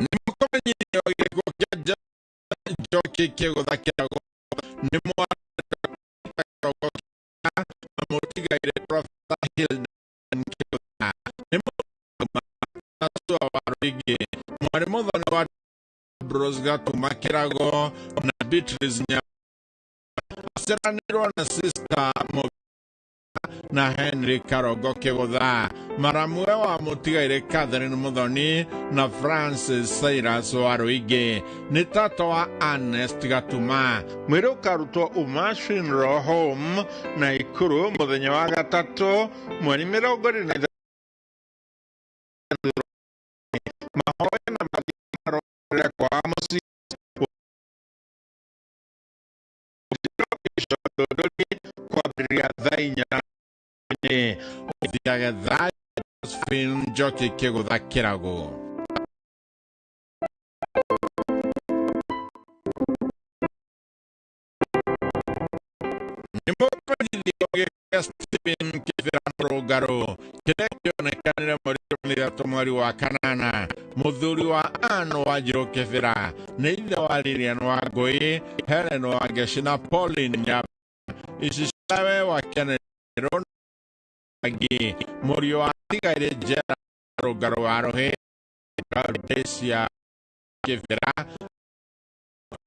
Nĩmũkũmenyithio gĩkuũ kĩa Njoki kĩgũtha kĩrago nĩ mwana na mũtigaire Professor Hilda Kĩgũtha nĩ mũtũa wa Rũingĩ mwarĩ mũthoni wa Ambrose Gatuma Kĩrago na Beatrice Nya aciaranĩirwo na Sister Mũgĩ na Henry Karogo Kĩgũtha maramwe wa mũtigaire Catherine Muthoni na Francis Cyrus wa Rũingĩ nĩ tata wa Ernest Gatuma. Mwĩrĩ ũkarutwo Uma Funeral Home Naikuru mũthenya wa gatatũ mweri 23. Mahoya na mathiko marũmĩrĩre kwa mũciĩ Ndũndũri kwambĩrĩria thaa 4 ũthiage thayũ Josephine Njoki Kĩgũtha Kĩrago. Nĩ mũkũmenyithio gĩa Stephen Kĩbĩra Mũrũngarũ kĩrĩa kĩonekanire mweri 13 mweri wa kanana mũthuri wa Ann Wanjirũ Kĩbĩra nĩ ithe wa Lilian Wangũi, Helen Wangeci na Pauline Nyaba icicawe wa Kennedy Angĩ mũriũ wa tigaire Gerald Rũngarũ wa Rũhĩ Gaudesia Kĩbĩra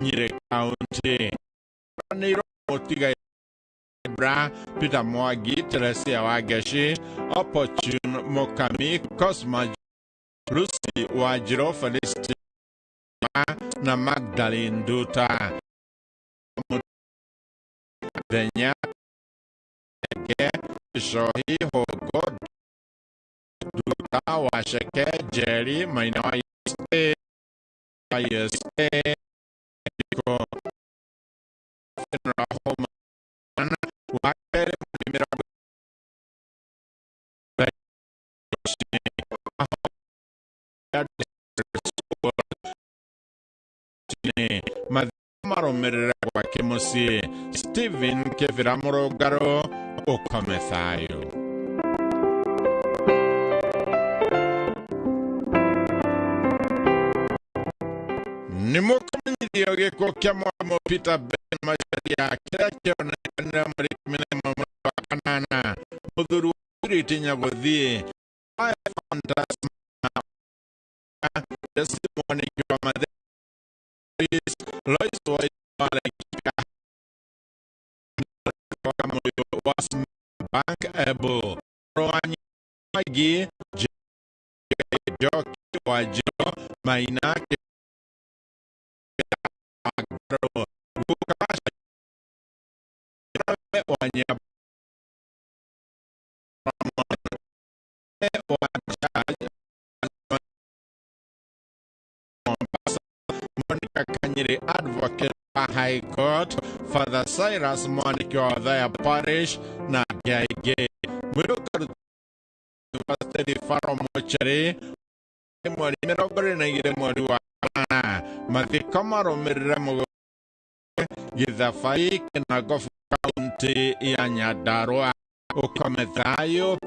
Nyĩrĩ County nĩirwo mũtigaire Bra Peter Mwangi Teresia Wangeci Opportune Mukami Cosma Lucy Wanjirũ Felicity na Magdalene Nduta Mũthenya Ege Cohi Hongo Nduta Waceke Njeri Maina wa ISA ISA Ndiko Funeral Home wa kerĩ mweri mĩrongo mathiko marũmĩrĩre gwake mũciĩ Stephen Kĩbĩra Mũrũngarũ ũkome thayũ. Nĩ mũkũmenyithio gĩkuũ kĩa mwarimũ Peter Ben Macharia kĩrĩa kĩonekanire mweri 11 mweri wa kanana mũthuri wa Purity Nyagũthiĩ wa Fantas Jesse Mwaniki wa Matheris Lois wa Laikipia wa Moyo wa Bank Ebo Rwanyi Mwangi Njoki wa Njiro Maina Agro Gukasha wa Nyaba wa Judge Mombasa Monica Kanyiri Advocate wa High Court Father Cyrus Mwaniki wa Othaya Parish na Gaige Mwĩrĩ University Faro Mochari mweri 22 mweri wa kanana mathiko marũmĩrĩre mũgũnda Githabai Kĩnagobu kaunti ya Nyandarua ũkome thayũ.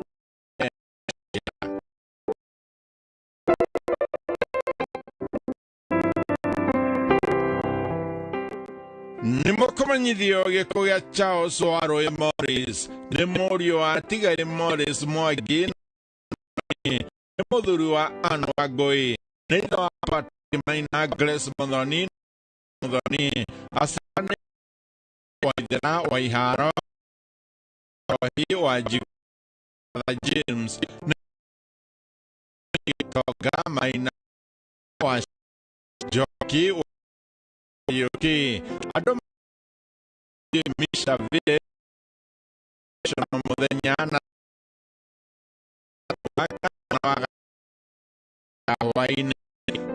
Nĩ mũkũmenyithio gĩkuũ gĩa Charles Warũĩ Morris nĩ mũriũ wa tigaire Morris Mwangi nĩ mũthuri wa Ann Wangũi nĩ ithe wa Patrick Maina Grace Muthoni Muthoni aciaranĩirwo Waithera wa Iharo Rohi wa Njigũ James nĩ Gĩtonga Maina wa Njoki wa Yuki andũ Misha Village mũthenya na hwaĩ-inĩ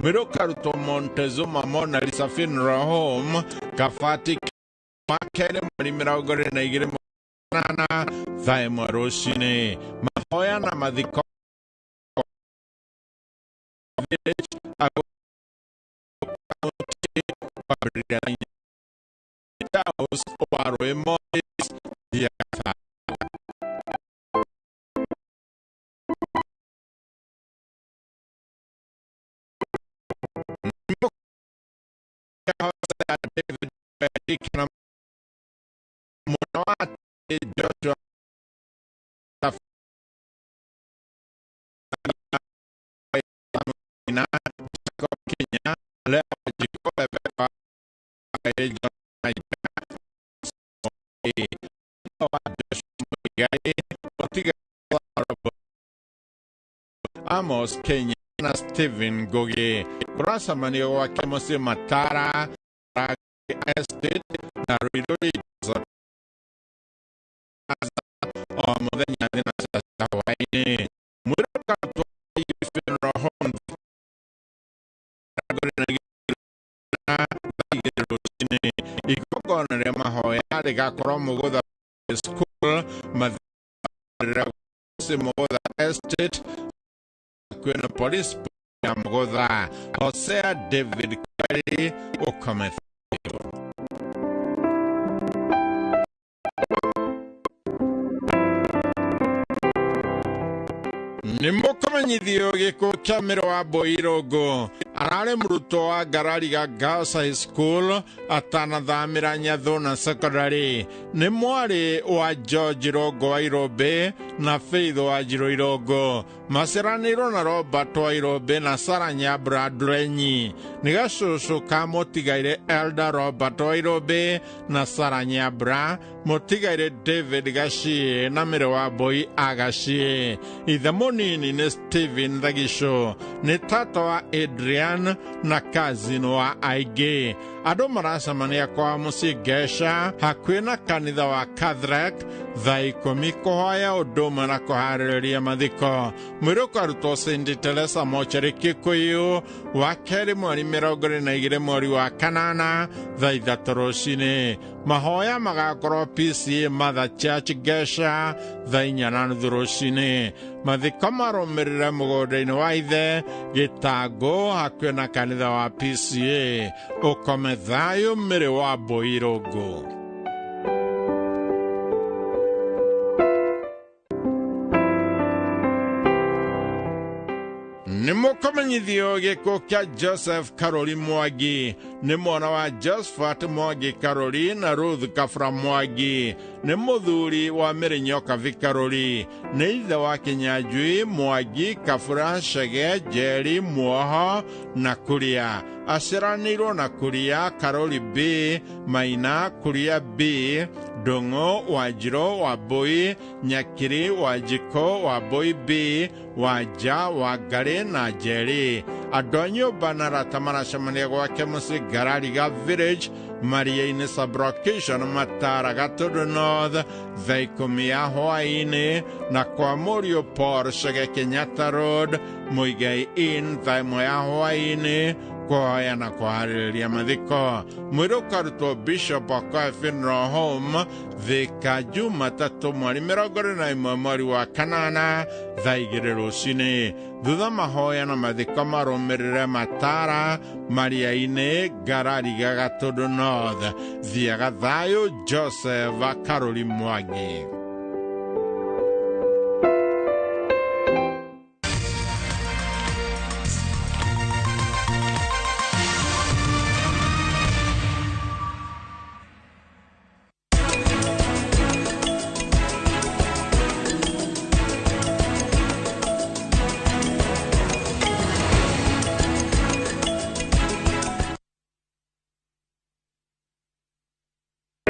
mwĩrĩ ũkarutwo Montezuma Mona Lisa Funeral Home Kabati wa kerĩ mweri 22 nana thaa 1 rũcinĩ mahoya na mathiko Charles Warũĩ Morris Thiatha. David Kana mwana wa Joshua na Jacob Kenya Leo Jiko Rebecca Amos Kenya na Stephen Ngugi kũracemanio gwake mũciĩ Matara Estate na Ruiru o mũthenya thinacara cia hwaĩ-inĩ. Mwĩrĩ ũkarutwo Funeral Home thaa 2 rũcinĩ. Igongona rĩa mahoya rĩgakorwo Mũgũtha School mathiko Mũgũtha Estate kwĩna police ya Mũgũtha. Hosea David Kelly ũkome thayũ. Nĩ mũkũmenyithio gĩkuũ kĩa Mĩro wa Mbũi Irũngũ. Ararĩ mũrutwo wa Ngarariga Girls High School atanathamĩra Nyathuna Secondary. Nĩ mwarĩ wa George Irũngũ wa Irũmbĩ na Faith wa Njirũ Irũngũ. Maciaranĩirwo na Robert wa Irũmbĩ na Sarah Nyambura Ndurenyi. Nĩ gacũcũ ka mũtigairĩ Elder Robert wa Irũmbĩ na Sarah Nyambura, mũtigairĩ David Gaciĩ na Mĩrĩ wa Mbũi Agaciĩ. Ithe mũnini nĩ Stephen Thagicũ, nĩ tata wa Adrian na cousin wa aingĩ. Andũ maracemania kwa mũciĩ Ngeca hakuhĩ na kanitha wa Catholic thaa 10 kũhoya ũndũ ũmwe na kũharĩrĩria mathiko. Mwĩrĩ ũkarutwo St Teresa Mochari Kikuyu wa kerĩ mweri 22 mweri wa kanana thaa 3 rũcinĩ. Mahoya magakorwo PCA Mother Church Ngeca thaa 4:30 rũcinĩ. Mathiko marũmĩrĩre mũgũnda-inĩ wa ithe Gĩtangũ hakuhĩ na kanitha wa PCA. Ũkome thayũ Mĩrĩ wa Mbũi Irũngũ. Nĩ mũkũmenyithio gĩkuũ kĩa Joseph Karori Mwangi. Nĩ mwana wa Josephat Mwangi Karori na Ruth Kabura Mwangi. Nĩ mũthuri wa Mary Nyokabi Karori. Nĩ ithe wa Kinyanjui Mwangi Kabura Chege Njeri Muoho na Kuria. Aciaranĩirwo na Kuria Karori B Maina Kuria B Ndung'u Wanjirũ Wambui Nyakiri Wanjikũ Wambui B Wanja Wangarĩ na Njeri. Andũ a nyũmba na arata maracemania gwake mũciĩ Ngarariga Village Maria-inĩ sublocation Matara Gatũndũ North thaa 10 ya hwaĩ-inĩ na kwa mũriũ Paul Chege Kenyatta Road Muigai Inn thaa 1 ya hwaĩ-inĩ kũhoya na kũharĩrĩria mathiko. Mwĩrĩ ũkarutwo Bishop Okoye Funeral Home Thika Jumatatũ mweri 21 mweri wa kanana thaa 2 rũcinĩ. Thutha mahoya na mathiko marũmĩrĩre Matara Maria-inĩ Ngarariga Gatũndũ North. Thiaga thayũ Joseph Karori Mwangi.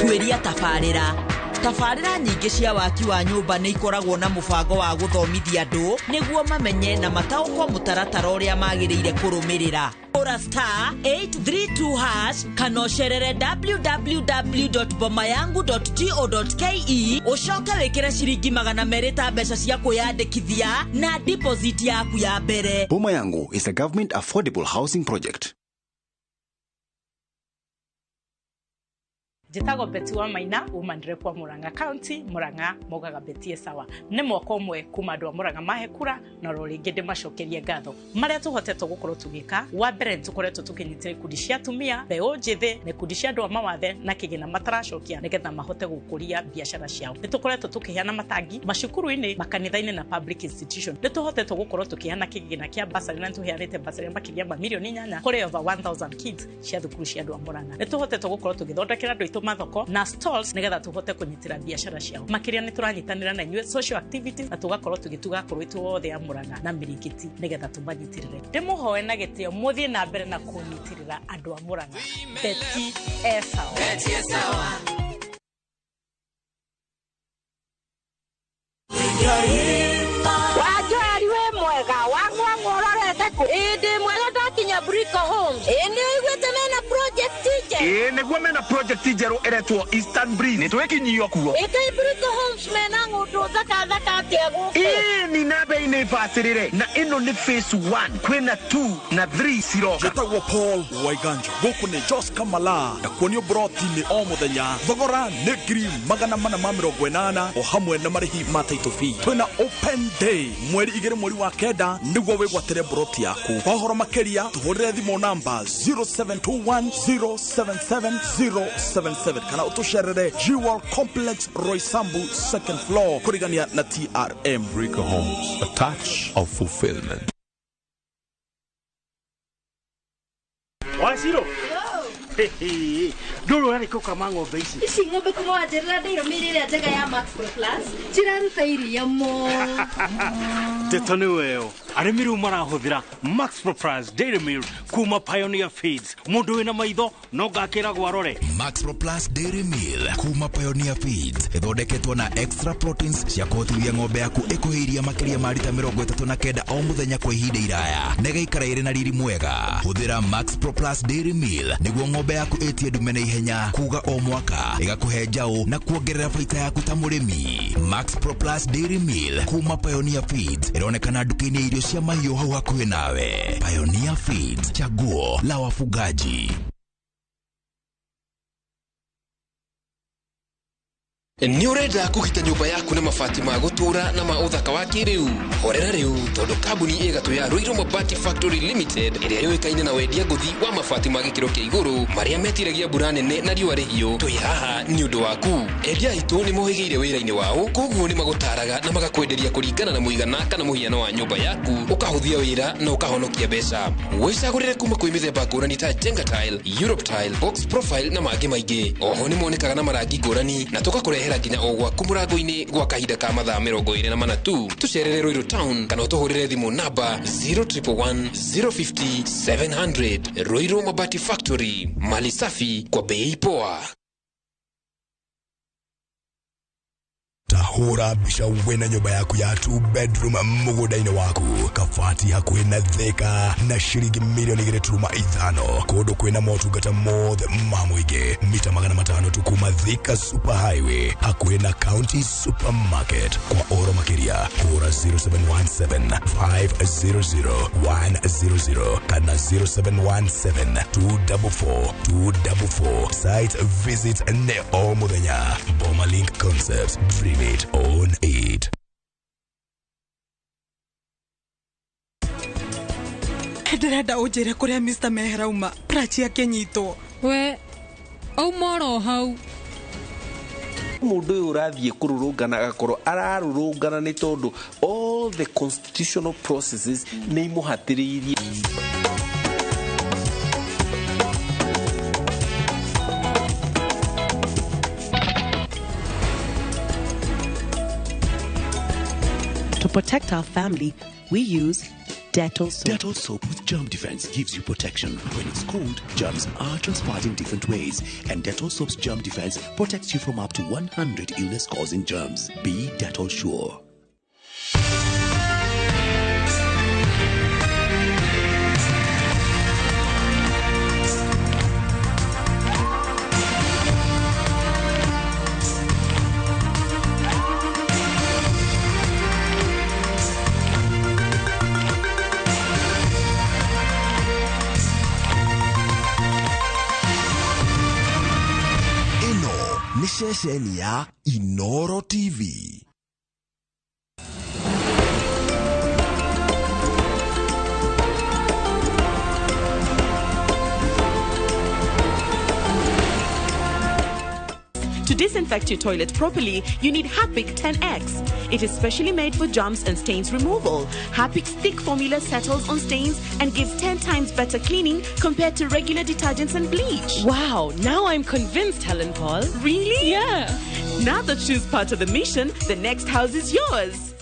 Tuĩria tabarĩra. Tabarĩra nyingĩ cia waki wa nyũmba nĩ ikoragwo na mũbango wa gũthomithia andũ nĩguo mamenye na mataũkwo mũtaratara ũrĩa magĩrĩire kũrũmĩrĩra. Ora star 832 hash kana ũcerere www.bomayangu.go.ke ũcoke wĩkĩre ciringi 200 ta mbeca cia kwĩyandĩkithia na deposit yaku ya mbere. Boma Yangu is a government affordable housing project. Njĩtagwo Betty wa Maina, umanire kwa Murang'a County, Murang'a maugaga Betty sawa. Nĩ mwaka ũmwe kuma andũ a Murang'a mahe kura, na oro rĩngĩ ndĩmacokerie ngatho. Marĩa tũhotete gũkorwo tũgĩka, wa mbere nĩ tũkoretwo tũkĩnyitĩra ikundi cia atumia, mbeũ njĩthĩ, na ikundi cia andũ a mawathe na kĩgĩna mataracokia nĩgetha mahote gũkũria biacara ciao. Nĩ tũkoretwo tũkĩheana matangi macukuru-inĩ, makanitha-inĩ na public institution. Nĩ tũhotete gũkorwo tũkĩheana kĩgĩna kĩa bursary na nĩ tũheanĩte bursary makĩria ma mirioni 8 kũrĩ over 1000 kids cia thukuru cia andũ a Murang'a. Nĩ tũhotete gũkorwo tũgĩthondekera andũ aitũ mathoko na stalls nĩgetha tũhote kũnyitĩra biacara ciao. Makĩria nĩ tũranyitanĩra na inyuĩ social activities na tũgakorwo tũgĩtuga akũrũ aitũ othe a Murang'a na mĩrĩngĩti nĩgetha tũmanyitĩrĩre. Ndĩmũhoe na gĩtĩo mũthiĩ na mbere na kũnyitĩrĩra andũ a Murang'a. Betty Esawa. Betty Esawa. Wanjoeri wĩ mwega wang'wang'wa ũrorete kũ? Ĩĩ ndĩ mwega ndakinya Brico Homes. Ĩĩ nĩ ũiguĩte mena project njerũ? Ĩĩ nĩguo mena project njerũ ĩretwo Eastern Breeze. Nĩ twĩkinyio kuo. Ĩĩ Brico Homes mena ng'ũndũ thaka thaka atĩa gũkũ? Ĩĩ ni na bei nĩ bacĩrĩre na ĩno nĩ phase 1 kwĩna 2 na 3 ciroka. Njĩtagwo Paul Waiganjo, gũkũ nĩ Jos Kamala, na kuonio broti-inĩ o mũthenya. Thogora nĩ 480,000 o hamwe na marĩhi ma title fee. Twĩna open day mweri 2 mweri wa 9 nĩguo wĩgwatĩre broti yaku. Kwa ũhoro makĩria tũhũrĩre thimũ namba 0721077077 kana ũtũcerere Jewel Complex Roysambu second floor kũrigania na TRM. Brico Homes, a touch of fulfillment. Waciro ndũrũ ũrarĩ kũkama ng'ombe ici. Ici ng'ombe kuma wanjĩrĩra ndĩirũmĩire ĩrĩa njega ya Max Pro Plus ciraruta iria mũno. Ndeto nĩ weyo arĩmi rĩu marahũthĩra Max Pro Plus Dairy Meal kuma Pioneer Feeds. Mũndũ wĩna maitho no ngakĩragwo arore. Max Pro Plus Dairy Meal kuma Pioneer Feeds ĩthondeketwo na extra proteins cia kũhotithia ng'ombe yaku ĩkũhe iria makĩria ma rita 39 o mũthenya kwa ihinda iraya na ĩgaikara ĩrĩ na riri mwega. Hũthĩra Max Pro Plus Dairy Meal nĩguo ng'ombe yaku ĩtie ndume na ihenya kuga o mwaka ĩgakũhe njaũ na kuongerera baita yaku ta mũrĩmi. Max Pro Plus Dairy Meal kuma Pioneer Feeds ĩronekana nduka-inĩ irio cia mahiũ hau hakuhĩ nawe. Pioneer Feeds, chaguo la wafugaji. Nĩ ũrenda kũgita nyũmba yaku na mabati ma gũtũũra na ma ũthaka wa kĩrĩu? Horera rĩu tondũ kambuni ĩgatũ ya Ruiru Mabati Factory Limited ĩrĩa yũĩkaine na wendia ngũthi wa mabati ma gĩkĩro kĩa igũrũ marĩa metiragia mbura nene na riũa rĩhiũ, twĩ haha nĩ ũndũ waku. Endia aitũ nĩ mohĩgĩire wĩra-inĩ wao, koguo nĩ magũtaraga na magakwenderia kũringana na mũigana kana mũhiano wa nyũmba yaku, ũkahũthia wĩra na ũkahonokia mbeca. Wĩcagũrĩre kuma kwĩ mĩthemba ngũrani ta Jenga Tile, Europe Tile, Box Profile na mangĩ maingĩ. Oho nĩ monekaga na marangi ngũrani na tũgakũrehera nginya o gwaku mũrango-inĩ gwa kahinda ka mathaa 24 tu. Tũcerere Ruiru Town kana ũtũhũrĩre thimũ namba 0111 050 700. Ruiru Mabati Factory, mali safi kwa bei poa. Tahura mbica wĩna nyũmba yaku ya 2 bedroom mũgũnda-inĩ waku kabati hakuhĩ na Thika na shilingi milioni 2.5 kũndũ kwĩna motungata mothe ma mũingĩ mita 500 tu kuma Thika Super Highway hakuhĩ na County Supermarket. Kwa ũhoro makĩria hũra 0717 500 100 kana 0717 244 244. Site visit nĩ o mũthenya. Boma Link Concepts, dream it, own it. Ndĩrenda ũnjĩre kũrĩa Mr. Mehera uma Prachi akĩnyitwo. We auma oro hau. Mũndũ ũyũ ũrathiĩ kũrũrũngana agakorwo ararũrũngana nĩ tondũ all the constitutional processes nĩ imũhatĩrĩirie. To protect our family, we use Dettol soap. Dettol soap with germ defense gives you protection. When it's cold, germs are transferred in different ways, and Dettol soap's germ defense protects you from up to 100 illness-causing germs. Be Dettol sure. Ceceni ya Inoro TV. To disinfect your toilet properly, you need Harpic 10X. It is specially made for germs and stains removal. Harpic's thick formula settles on stains and gives 10 times better cleaning compared to regular detergents and bleach. Wow, now I'm convinced, Helen Paul. Really? Yeah. Now that she's part of the mission, the next house is yours.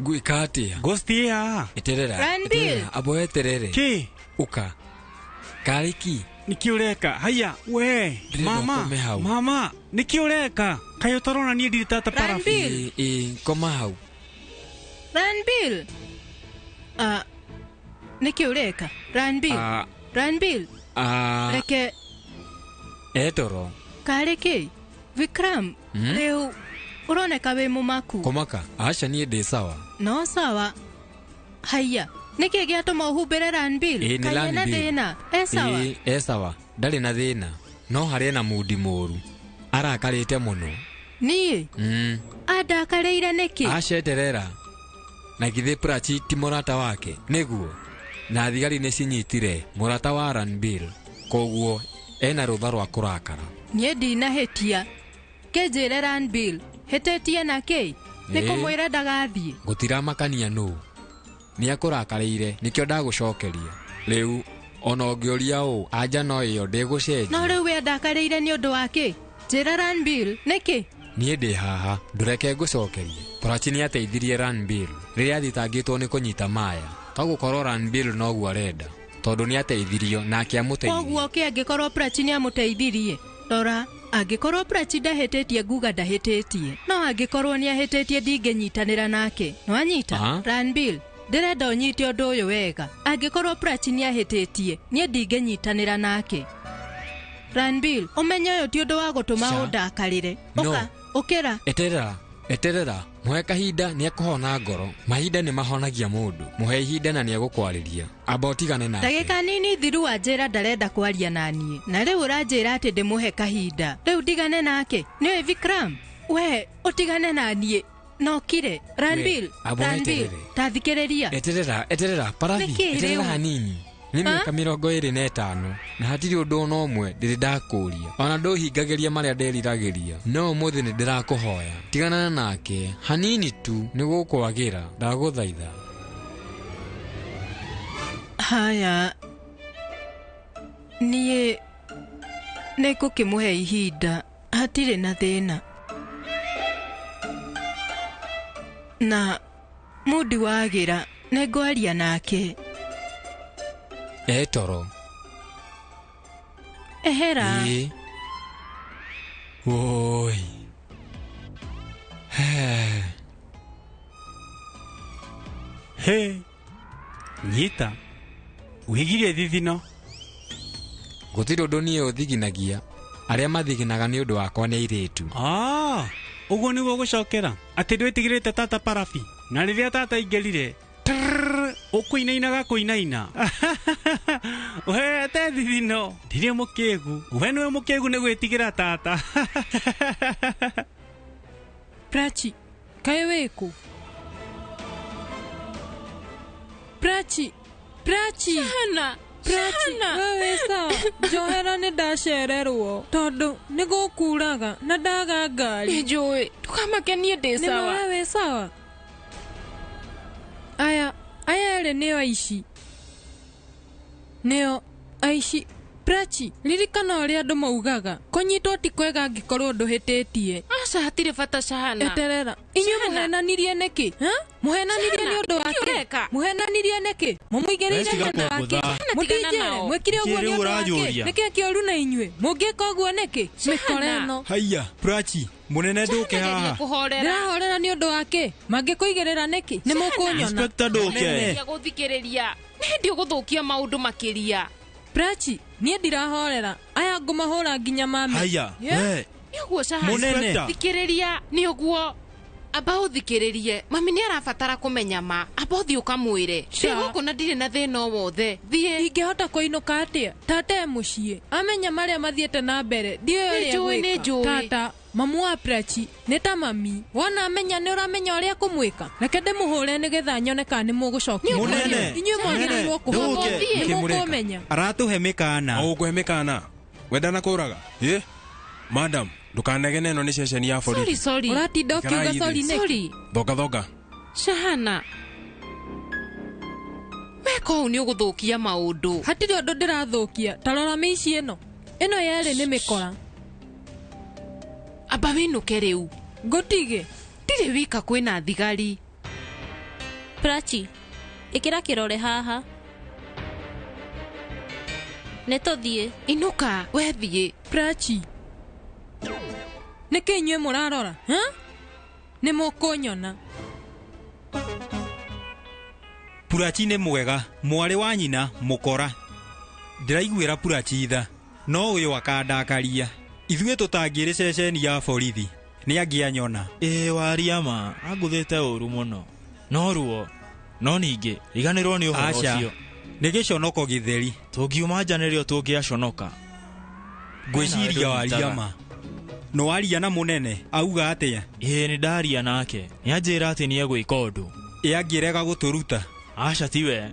Ngwĩka atĩa? Ghost ĩ haha. Eterera. Ranbir. Eterera, amba weterere. Kĩ? Ũka. Karĩ ki? Nĩkĩ ũreka? Haiya, we, Ndĩrenda mama, ũkome hau. mama, nĩkĩ ũreka? Kaĩ ũtarona niĩ ndirĩ tata parabu? Ranbir. Ĩ, koma hau. Ranbir. Ah, nĩkĩ ũreka? Ranbir. Ah. Ranbir. Ah, Reke etoro. karĩ kĩ? Vikram, rĩu ũroneka wĩ mũmaku. Kũmaka? Aca niĩ ndĩ sawa. No sawa. Haiya, nĩkĩ gĩatũma ũhumbĩre Ranbir? Ĩ, nĩ Kaĩ ena Ranbir. thĩna? E sawa? Ĩ, e sawa. Ndarĩ na thĩna. No harĩ na mundi mũru. Arakarĩte mũno. Niĩ? Andakarĩire nĩkĩ? Aca eterera. Na githĩ Prachi ti mũrata wake? Nĩguo. Na thigari nĩ cinyitire mũrata wa Ranbir. Koguo ena rũtha rwa kũrakara. Niĩ ndinahĩtia. Kĩnjĩre Ranbir, hĩtĩtie na kĩ? Nĩ Ĩ. kũmwĩra ndagathiĩ. Gũtiramakania nũ. Nĩakũrakarĩire nĩkĩo ndagũcokeria. Rĩu ona ũngĩũria ũũ anja no ĩyo ndĩgũcenjia. No rĩu we andakarĩire nĩ ũndũ wa kĩ? Njĩra Ranbir, nĩkĩ? Niĩ ndĩ haha ndũreke ngũcokerie. Prachi nĩateithirie Ranbir rĩrĩa athitangĩtwo nĩ kũnyita Maya. To gũkorwo Ranbir noguo arenda tondũ nĩateithirio nake amũteithia. Koguo kĩ angĩkorwo Prachi nĩamũteithirie? Rora, angĩkorwo Prachi ndahĩtĩtie nguga ndahĩtĩtie. No angĩkorwo nĩahĩtĩtie ndingĩnyitanĩra nake. Nĩwanyita? Aha. Ranbir, ndĩrenda ũnyite ũndũ ũyũ wega. Angĩkorwo Prachi nĩahĩtĩtie, niĩ ndingĩnyitanĩra nake. Ranbir, ũmenye ũyũ ti ũndũ wa gũtũma Ca. ũndakarĩre. No. Ũka, ũkĩra. Eterera, eterera, mũhe kahinda nĩekũhona ngoro. Mahinda nĩ mahonagia mũndũ. Mũhe ihinda na nĩegũkwarĩria. Amba ũtigane nake. Ndagĩka nini thiru wanjĩra ndarenda kwaria na niĩ. Na rĩu ũranjĩra atĩ ndĩmũhe kahinda. Rĩu ndigane nake. Nĩũĩ Vikram? We, ũtigane na niĩ. No kire. Ranbir, amba Ranbir, weterere. ta thikĩrĩria. Eterera, eterera, Parathi, Nĩkĩ eterera rĩu? hanini. Nĩ mĩaka 25 na hatirĩ ũndũ ona ũmwe ndĩrĩ ndakũria. Ona ndũhingagĩria marĩa nderiragĩria. No ũmũthĩ nĩ ndĩrakũhoya. Tigana nake hanini tu nĩgũkwagĩra. Ndagũthaitha. Haya. Niĩ nĩngũkĩmũhe ihinda. Hatirĩ na thĩna. Na mundi wagĩra nĩngwaria nake. Etoro. Ehera. Ĩ. Woi. He. He. Nyita. Wĩgirie thithino. Gũtirĩ ũndũ niĩ ũthiginagia. Arĩa mathiginaga nĩ ũndũ wakwa nĩ airĩtu. Ah, ũguo nĩguo gũcokera atĩ ndwĩtigĩrĩte tata parabi na rĩrĩa tata aingĩrire trrr, ũkũinainaga kũinaina. We te thithino ndirĩ mũkĩgu, we nĩwe mũkĩgu nĩ gwĩtigĩra tata. Prachi, kaĩ wĩkũ? Prachi, Prachi. Shahana, Prachi, Shahana. we wĩ sawa? Njohera nĩ ndacererwo tondũ nĩ gũkuraga na ndaga ngari. Nĩnjũĩ, ndũkamake niĩ ndĩ Nĩ sawa. ma we wĩ sawa? Aya, aya erĩ nĩo aici. Nĩo aici. Prachi, ririkana ũrĩa andũ maugaga kũnyitwo ti kwega angĩkorwo ndũhĩtĩtie. Aca hatirĩ bata Shahana. Eterera. Inyuĩ mũhenanirie nĩkĩ? Ha? Mũhenanirie nĩ ũndũ wa Nĩkĩ kĩ? ũreka? Mũhenanirie nĩkĩ? Mũmũigĩrĩire Wee tiga nĩ ũndũ wa kĩ? kũngũtha. Shahana, tigana Mũtinjĩre, nao. mwĩkire ũguo Nĩkĩ nĩ rĩu ũndũ wa kĩ? ũranjũria? Nĩkĩ kĩũru na inyuĩ? Mũngĩka ũguo nĩkĩ? Mĩkora ĩno. Haiya, Prachi, mũnene ndũke Geria haha. kũhorera. Ndĩrahorera nĩ ũndũ wa kĩ? Mangĩkũigĩrĩra nĩkĩ? Nĩ mũkũnyona. Inspector ndũke. Geria gũthikĩrĩria. Nĩ hĩndĩ ũgũthũkia maũndũ makĩria. Prachi niĩ ndirahorera aya ngũmahũra nginya mame. Haya, we. Nĩ ũguo Shahana. Mũnene. Thikĩrĩria nĩ ũguo amba ũthikĩrĩrie mami nĩ arabatara kũmenya ma amba ũthiĩ ũkamwĩre ndĩ gũkũ na ndirĩ na thĩna o wothe thiĩ. Ingĩhota kũinũka atĩa tata e mũciĩ amenya marĩa mathiĩte na mbere ndiũĩ ũrĩa Nĩ njũĩ, nĩ egwĩka. njũĩ. Tata mamu wa Prachi nĩ ta mami wona amenya nĩ ũramenya ũrĩa kũmwĩka reke ndĩmũhũre nĩgetha nyone kana nĩ mũgũcokia. Mũnene. Inyuĩ mwagĩrĩirwo kũhũrwo nĩ mũkũmenya. Aratũhe mĩkana. O ũkũhe mĩkana wendana kũraga ĩ madam ndũkanegene ĩno nĩ ceceni ya borithi. Sorry, sorry. Ũratinda ũkiuga sorry nĩkĩ? Sorry. Thonga thonga. Shahana weka ũũ nĩ ũgũthũkia maũndũ. Hatirĩ ũndũ ndĩrathũkia ta rora mĩici ĩno ĩno yerĩ nĩ mĩkora. Amba wĩinũke rĩu. Ngũtige. Ndirĩ wika kwĩna thigari. Prachi ĩkĩra kĩrore haha nĩ tũthiĩ. Inũka we thiĩ. Prachi nĩkĩ inyuĩ mũrarora ha? Nĩ mũkũnyona. Purachi nĩ mwega mwarĩ wa nyina mũkora. Ndĩraiguĩra Purachi tha no ũyũ akandakaria. Ithuĩ tũtangĩrĩ ceceni ya borithi nĩ angĩanyona. Ĩĩ waria ma angũthĩte ũru mũno no ruo no ningĩ riganĩrwo nĩ ũhoro Aca, ũcio. nĩ gĩconoko gĩtheri. Tũngiuma nja nĩrĩo tũngĩaconoka. Ngwĩciria waria ma. No waria na mũnene auga atĩa? Ĩĩ nĩ ndaria nake nĩ anjĩra atĩ nĩ egwĩka ũndũ. Ĩ angĩrega gũtũruta? Aca tiwe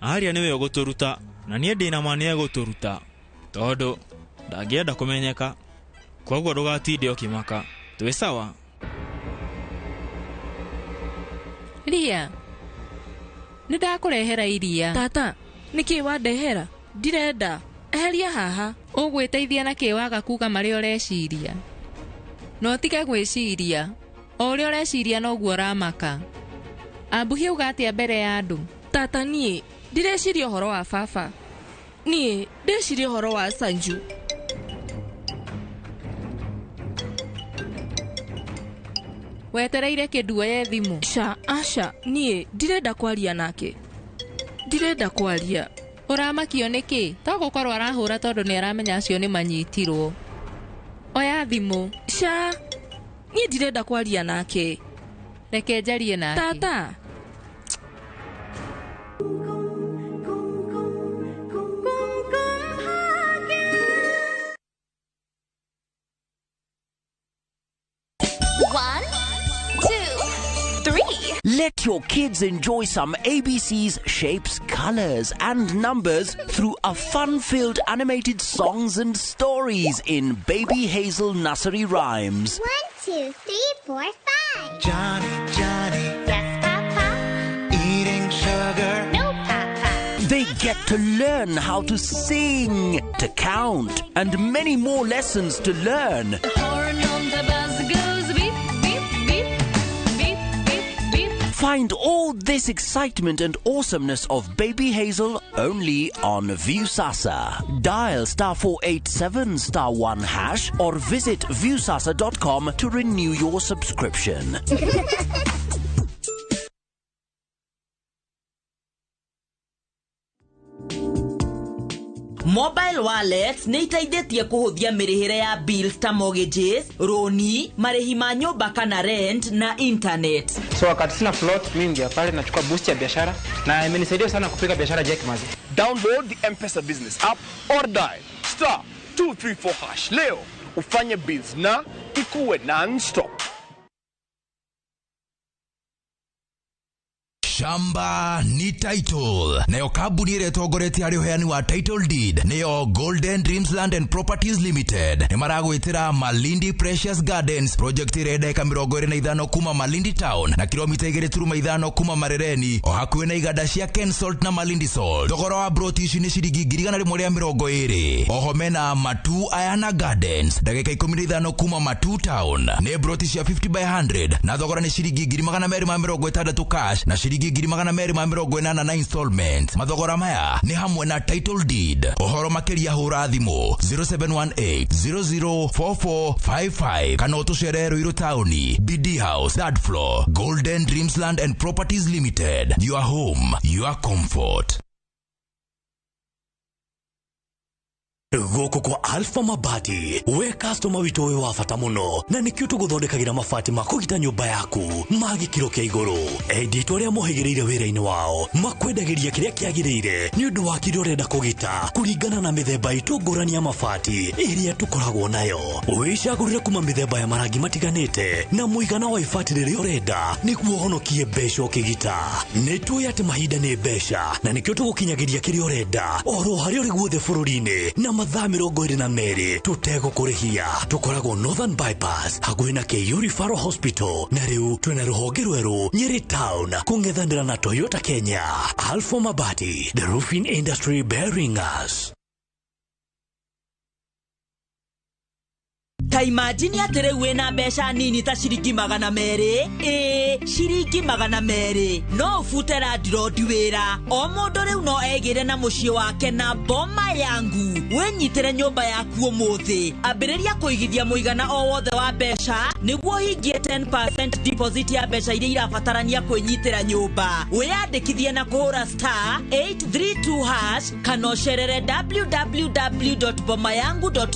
aria nĩwe ũgũtũruta na niĩ ndĩna ma nĩ egũtũruta tondũ ndangĩenda kũmenyeka koguo ndũgatinde ũkĩmaka twĩ sawa. Ria nĩ ndakũrehera iria. Tata nĩkĩ wandehera? Ndirenda eheria haha. Ũgwĩteithia na kĩ waga kuga marĩa ũreciria? No ũtige gwĩciria o ũrĩa ũreciria noguo ũramaka. Ambuhi auga atĩa mbere ya andũ? Tata niĩ ndireciria ũhoro wa baba niĩ ndĩciria ũhoro wa Sanju. Wetereire kĩnduoye thimũ? Ca aca niĩ ndirenda kwaria nake ndirenda kwaria. Ũramakio nĩkĩ? To gũkorwo arahũra tondũ nĩ aramenya acio nĩ manyitirwo. Oya thimũ. Ca niĩ ndirenda kwaria nake. Reke njarie nake. Tata. One, two, three. Let your kids enjoy some ABCs, shapes, colors, and numbers through a fun-filled animated songs and stories in Baby Hazel Nursery Rhymes. 1, 2, 3, 4, 5. Johnny, Johnny. Yes, Papa. Eating sugar. No, Papa. They get to learn how to sing, to count, and many more lessons to learn. The horn on the bus goes beep, beep, beep, beep, beep, beep. Find all this excitement and awesomeness of Baby Hazel only on Viusasa. Dial *487*1# or visit viusasa.com to renew your subscription. Mobile wallets nĩ iteithĩtie kũhũthia mĩrĩhĩre ya bills ta mortgages, roni, marĩhi ma nyũmba kana rent na internet. So wakati sina float, mimi ndio pale nachukua boost ya biashara na imenisaidia sana kupiga biashara Jack Mazi. Download the M-Pesa business app or dial *234# leo ufanye bills na ikuwe non-stop. Shamba ni title. Nayo kambuni ĩrĩa ĩtongoretie harĩ ũheani wa title deed nĩyo Golden Dreams Land and Properties Limited. Nĩ maragwĩtĩra Malindi Precious Gardens project ĩrĩa ndagĩka 25 kuma Malindi Town na kilomita 2.5 kuma Marereni o hakuhĩ na iganda cia Ken Salt na Malindi Salt. Thogora wa broti ici nĩ ciringi 120,000. Oho mena Matu Ayana Gardens ndagĩka 15 kuma Matu Town nĩ broti cia 50 by 100 na thogora nĩ ciringi 260 cash na ciringi 280 na installment. Mathogora maya nĩ hamwe na title deed. Ũhoro makĩria hũra thimũ 0718 004455 kana ũtũcerere Ruiru Town, BD House, third floor, Golden Dreams Land and Properties Limited. Your home, your comfort. Gũkũ kwa Alpha Mabati, we customer witũ wĩ wa bata mũno, na nĩkĩo tũgũthondekagĩra mabati ma kũgita nyũmba yaku ma gĩkĩro kĩa igũrũ. Enditũ arĩa mohĩgĩrĩire wĩra-inĩ wao makwendagĩria kĩrĩa kĩagĩrĩire nĩ ũndũ wa kĩrĩa ũrenda kũgita kũringana na mĩthemba itũ ngũrani ya mabati ĩrĩa tũkoragwo nayo. Wĩcagũrĩre kuma mĩthemba ya marangi matiganĩte na mũigana wa ibati rĩrĩa ũrenda nĩguo ũhonokie mbeca ũkĩgita. Nĩ tũĩ atĩ mahinda nĩ mbeca na nĩkĩo tũgũkinyagĩria kĩrĩa ũrenda oro harĩa ũrĩ guothe bũrũri-inĩ na mathaa 22 tũtegũkũrĩhia. Tũkoragwo Northern Bypass hakuhĩ na KU Referral Hospital, na rĩu twĩna rũhonge rwerũ Nyeri Town kũng'ethanĩra na Toyota Kenya. Alpha Mabati, the roofing industry bearing us. Ta imagine atĩ rĩu wĩna mbeca nini ta ciringi 200, ĩĩ ciringi 200 no ũbute landlord wĩra. O mũndũ rĩu no egĩre na mũciĩ wake na Boma Yangu. Wĩnyitĩre nyũmba yaku ũmũthĩ, ambĩrĩria kũigithia mũigana o wothe wa mbeca nĩguo ũhingie 10% deposit ya mbeca iria irabatarania kwĩnyitĩra nyũmba. Wĩyandĩkithie na kũhũra star 832 hash kana ũcerere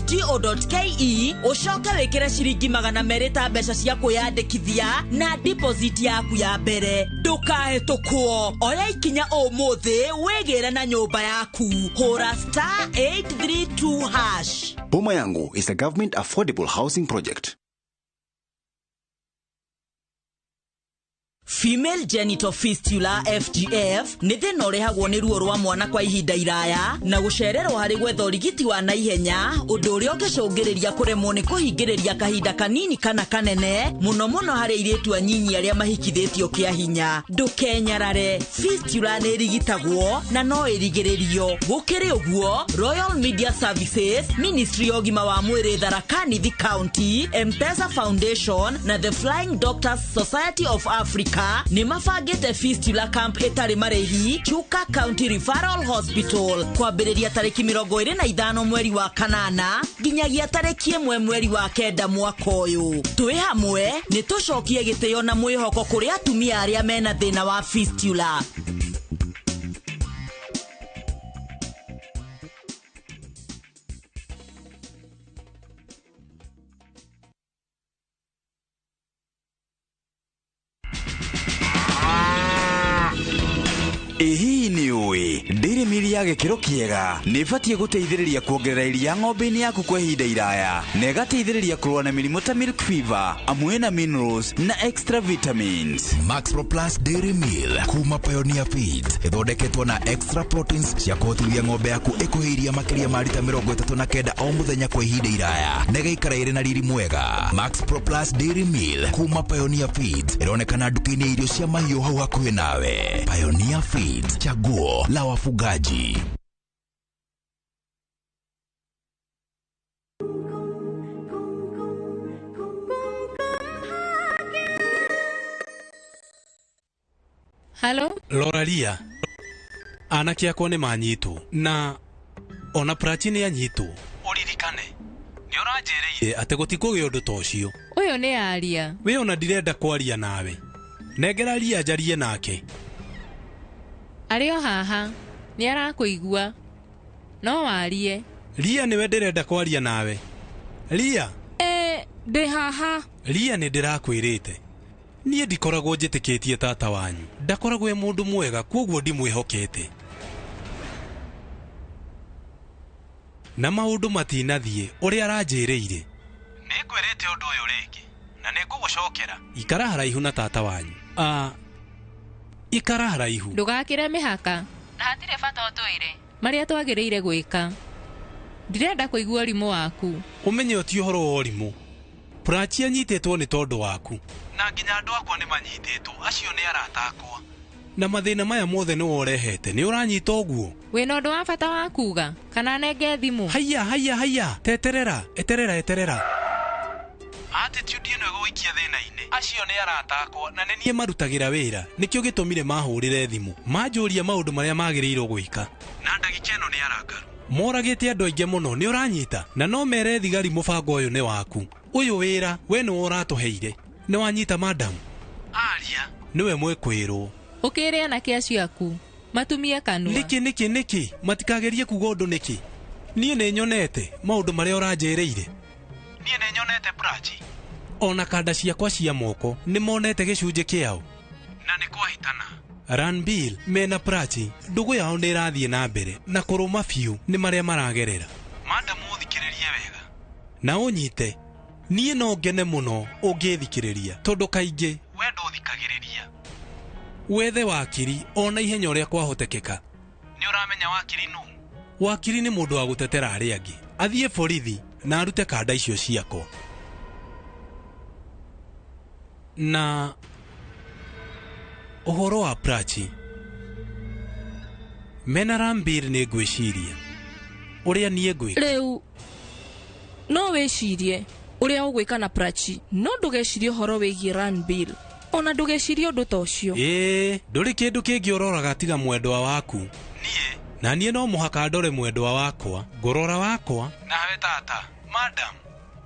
www.bomayangu.co.ke ucoke wikire ciringi 200 ta mbeca cia kwiyandikithia na deposit yaku ya mbere. Ndukahĩtũkwo, oya ikinya ũmũthĩ wĩgĩre na nyũmba yaku. Hũra star 832 hash. Boma Yangu is a government affordable housing project. Female genital fistula FGF nĩ thĩna ũrehagwo nĩ ruo rwa mwana kwa ihinda iraya na gũcererwo harĩ gwetha ũrigiti wa naihenya, ũndũ ũrĩa ũngĩcũngĩrĩria kũremwo nĩ kũhingĩrĩria kahinda kanini kana kanene, mũno mũno harĩ airĩtu anyinyi arĩa mahikithĩtio kĩa hinya. Ndũkenyarare, fistula nĩ ĩrigitagwo na no ĩrigĩrĩrio. Gũkĩrĩ ũguo, Royal Media Services, Ministry ya ũgima wa mwĩrĩ Tharaka Nithi County, M-Pesa Foundation na The Flying Doctors Society of Africa nĩ mabangĩte fistula camp ĩtarĩ marĩhi Chuka County Referral Hospital kwambĩrĩria tarĩki 25 mweri wa kanana nginyagia tarĩki 1 mweri wa 9 mwaka ũyũ. Twĩ hamwe nĩ tũcokie gĩtĩo na mwĩhoko kũrĩ atumia arĩa mena thĩna wa fistula. Ĩhihi nĩ ũĩ ndĩrĩ mĩri ya gĩkĩro kĩega nĩ ĩbatiĩ gũteithĩrĩria kuongerera iria ng'ombe-inĩ yaku kwa ihinda iraya na ĩgateithĩrĩria kũrũa na mĩrimũ ta milk fever, amwe na minerals na extra vitamins. Maxpro Plus Dairy Meal kuma Pioneer Feeds ĩthondeketwo na extra proteins cia kũhotithia ng'ombe yaku ĩkũhe iria makĩria ma rita 39 o mũthenya kwa ihinda iraya na ĩgaikara ĩrĩ na riri mwega. Maxpro Plus Dairy Meal kuma Pioneer Feeds ĩronekana nduka-inĩ ya irio cia mahiũ hau hakuhĩ nawe. Pioneer Feeds, chaguo la wafugaji. Halo? Loralia, anake akwa nĩ manyitwo na ona Prachi nĩ anyitwo. Ũririkane nĩ ũranjĩrĩire atĩ gũtikũgĩa ũndũ ta ũcio. Ũyũ nĩ aria. We ona ndirenda kwaria nawe. Nengera Ria njarie nake. Arĩ o haha, nĩ arakũigua. No warie. Ria nĩwe ndĩrenda kwaria nawe. Ria. Ndĩ haha. Ria nĩ ndĩrakwĩrĩte. Niĩ ndikoragwo njĩtĩkĩtie tata wanyu. Ndakoragwo e mũndũ mwega kwoguo ndimwĩhokete. Na maũndũ matinathiĩ ũrĩa aranjĩrĩire. Nĩngwĩrĩte ũndũ ũyũ rĩngĩ na nĩngũgũcokera. Ikara haraihu na tata wanyu. Ikara haraihu. Ndũgakĩre mĩhaka. Na hatirĩ bata ũtwĩre marĩa twagĩrĩire gwĩka. Ndirenda kũigua ũrimũ waku. Ũmenye ũti ũhoro wa ũrimũ. Prachi anyitĩtwo nĩ tondũ waku. Na nginya andũ akwa nĩ manyitĩtwo, acio nĩ arata akwa. Na mathĩna maya mothe nĩwe ũrehete, nĩ ũranyita ũguo? Wĩna ũndũ wa bata wa kuga kana nenge thimũ? Haiya haiya haiya, teterera, eterera eterera. Attitude ĩno ĩgũgũikia thĩna-inĩ. Acio nĩ arata akwa na nĩ niĩ marutagĩra wĩra, nĩkĩo gĩtũmire mahũrĩre thimũ. Manjũria maũndũ marĩa magĩrĩirwo gwĩka. Na ndagĩka ĩno nĩ arakaru. Moragĩte andũ aingĩ mũno, nĩ ũranyita? Na no mere thigari mũbango ũyũ nĩ waku. Ũyũ wĩra we nĩwe ũratũheire. Nĩ wanyita madam? Aria nĩwe mwĩkwĩrwo. Ũkĩre anake acio aku matumie kanua. Nĩkĩ nĩkĩ nĩkĩ matikagerie kuga ũndũ nĩkĩ? Niĩ nĩ nyonete maũndũ marĩa ũranjĩrĩire. Niĩ nĩ nyonete Prachi. Ona kanda ciakwa cia moko nĩ monete gĩcunjĩ kĩao. Na nĩ kwahĩtana. Ranbir mena Prachi ndũgũ yao nĩ ĩrathiĩ na mbere na kũrũma biũ nĩ marĩa maragerera. Madam ũthikĩrĩrie wega. Na ũnyite, niĩ no ngene mũno ũngĩthikĩrĩria tondũ kaingĩ we ndũthikagĩrĩria. Wethe wakiri ona ihenya ũrĩa kwahotekeka. Nĩ ũramenya wakiri nũ? Wakiri nĩ mũndũ wa gũtetera arĩa angĩ. Athiĩ borithi na arute kanda icio ciakwa. Na ũhoro wa Prachi mena Ranbir nĩ ngwĩciria ũrĩa niĩ ngwĩka. Rĩu no wĩcirie ũrĩa ũgwĩka na Prachi, no ndũgecirie ũhoro wĩgiĩ Ranbir, ona ndũgecirie ũndũ ta ũcio. Ĩĩ, ndũrĩ kĩndũ kĩngĩ ũroraga tiga mwendwa waku. Niĩ na niĩ no mũhaka ndore mwendwa wakwa, ngũrora wakwa. Nawe tata, madam,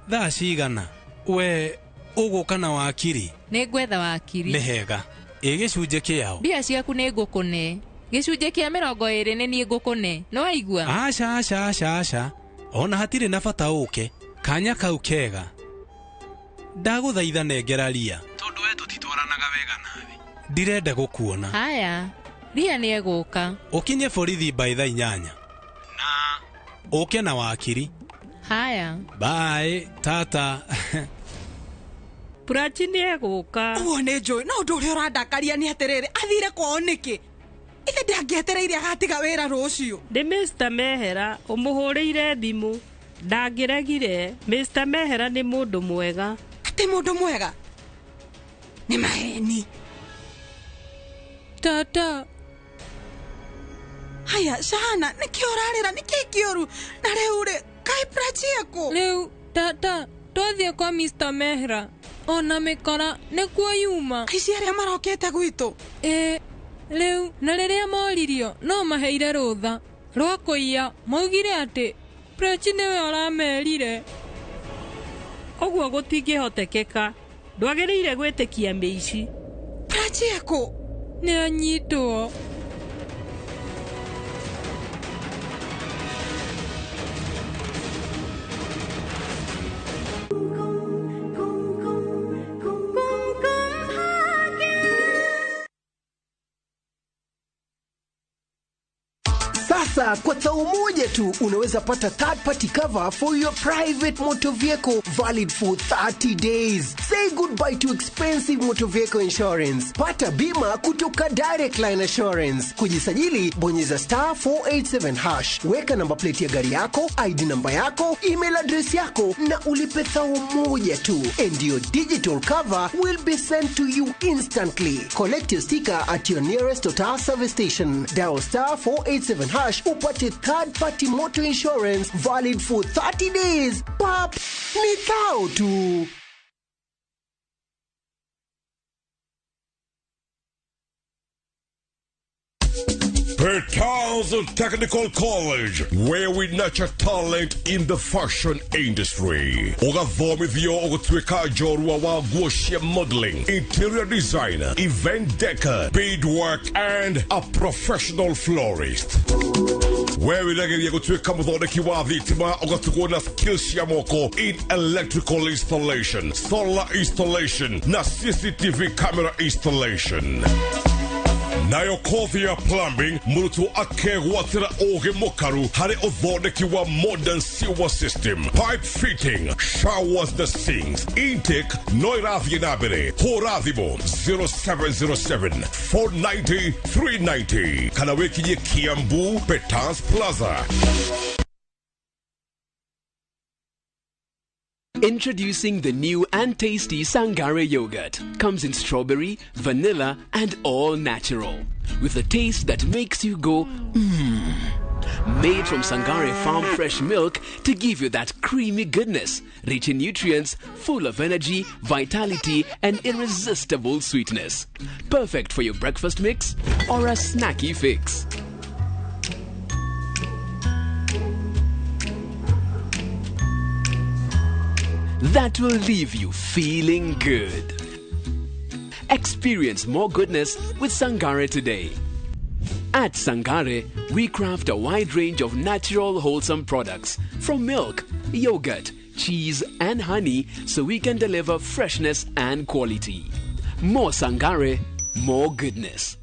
thaa cigana? We ũgũka na wakiri? Nĩ ngwetha wakiri. Nĩ hega. Ĩ gĩcunjĩ kĩao? Mbia ciaku nĩ ngũkũne. Gĩcunjĩ kĩa 20 nĩ niĩ ngũkũne. Nĩ waigua? Aca aca aca aca. Ona hatirĩ na bata ũke. Kanya kau kega. Ndagũthaitha nengera Ria. Tondũ we tũtitwaranaga wega nawe. Ndirenda gũkuona. Haya, Ria nĩ egũka. Ũkinye borithi by thaa 8. Na ũke na wakiri. Haya. Bye, tata. Prachi nĩ egũka. Ũguo nĩ njũĩ, no ũndũ ũrĩa ũrandakaria nĩ atĩrĩrĩ, athire kwao nĩkĩ? Ithe ndangĩetereire agatiga wĩra rũciũ. Nĩ Mr. Mehera ũmũhũrĩire thimũ. Ndangĩregire. Mr. Mehera nĩ mũndũ mwega. Atĩ mũndũ mwega? Nĩ maheni. Tata. Haya, Shahana, nĩkĩ ũrarĩra? Nĩkĩ kĩũru? Na rĩu rĩ, kaĩ Prachi ekũ? Rĩu, tata, twathiĩ kwa Mr. Mehra. Ona mĩkora nĩkuo yuma. Aici arĩa marokĩte gwitũ. Ĩĩ, rĩu na rĩrĩa moririo no maheire rũtha rwa kũiya, maugire atĩ Prachi nĩwe ũramerire. Ũguo gũtingĩhotekeka. Ndwagĩrĩire gwĩtĩkia mĩici. Prachi ekũ? Nĩ anyitwo. Sasa kwa thao moja tu unaweza pata third party cover for your private motor vehicle valid for 30 days. Say goodbye to expensive motor vehicle insurance. Pata bima kutoka Direct Line Assurance. Kujisajili, bonyeza star 487 hash. Weka namba plate ya gari yako, ID namba yako, email address yako na ulipe thao moja tu. And your digital cover will be sent to you instantly. Collect your sticker at your nearest Total service station. Dial star 487 hash upate third party motor insurance valid for 30 days. Pap, ni thao tu. Petals Technical College, where we nurture talent in the fashion industry. Ũgathomithio ũgũtuĩka njorua wa nguo cia modeling, interior designer, event decor, beadwork and a professional florist. We wĩregerie gũtuĩka mũthondeki wa thitima ũgatugwo na skills cia moko in electrical installation, solar installation na CCTV camera installation. Nayo kothi ya plumbing mũrutwo akegwatĩra ũgĩ mũkaru harĩ ũthondeki wa modern sewer system, pipe fitting, showers na sinks. Intake no ĩrathiĩ na mbere. Hũra thimũ 0707 490 390 kana wĩkinyie Kiambu Petals Plaza. Introducing the new and tasty Sangare yogurt. Comes in strawberry, vanilla, and all natural. With a taste that makes you go, mmm. Made from Sangare farm fresh milk to give you that creamy goodness, rich in nutrients, full of energy, vitality, and irresistible sweetness. Perfect for your breakfast mix or a snacky fix. That will leave you feeling good. Experience more goodness with Sangare today. At Sangare, we craft a wide range of natural, wholesome products from milk, yogurt, cheese, and honey so we can deliver freshness and quality. More Sangare, more goodness.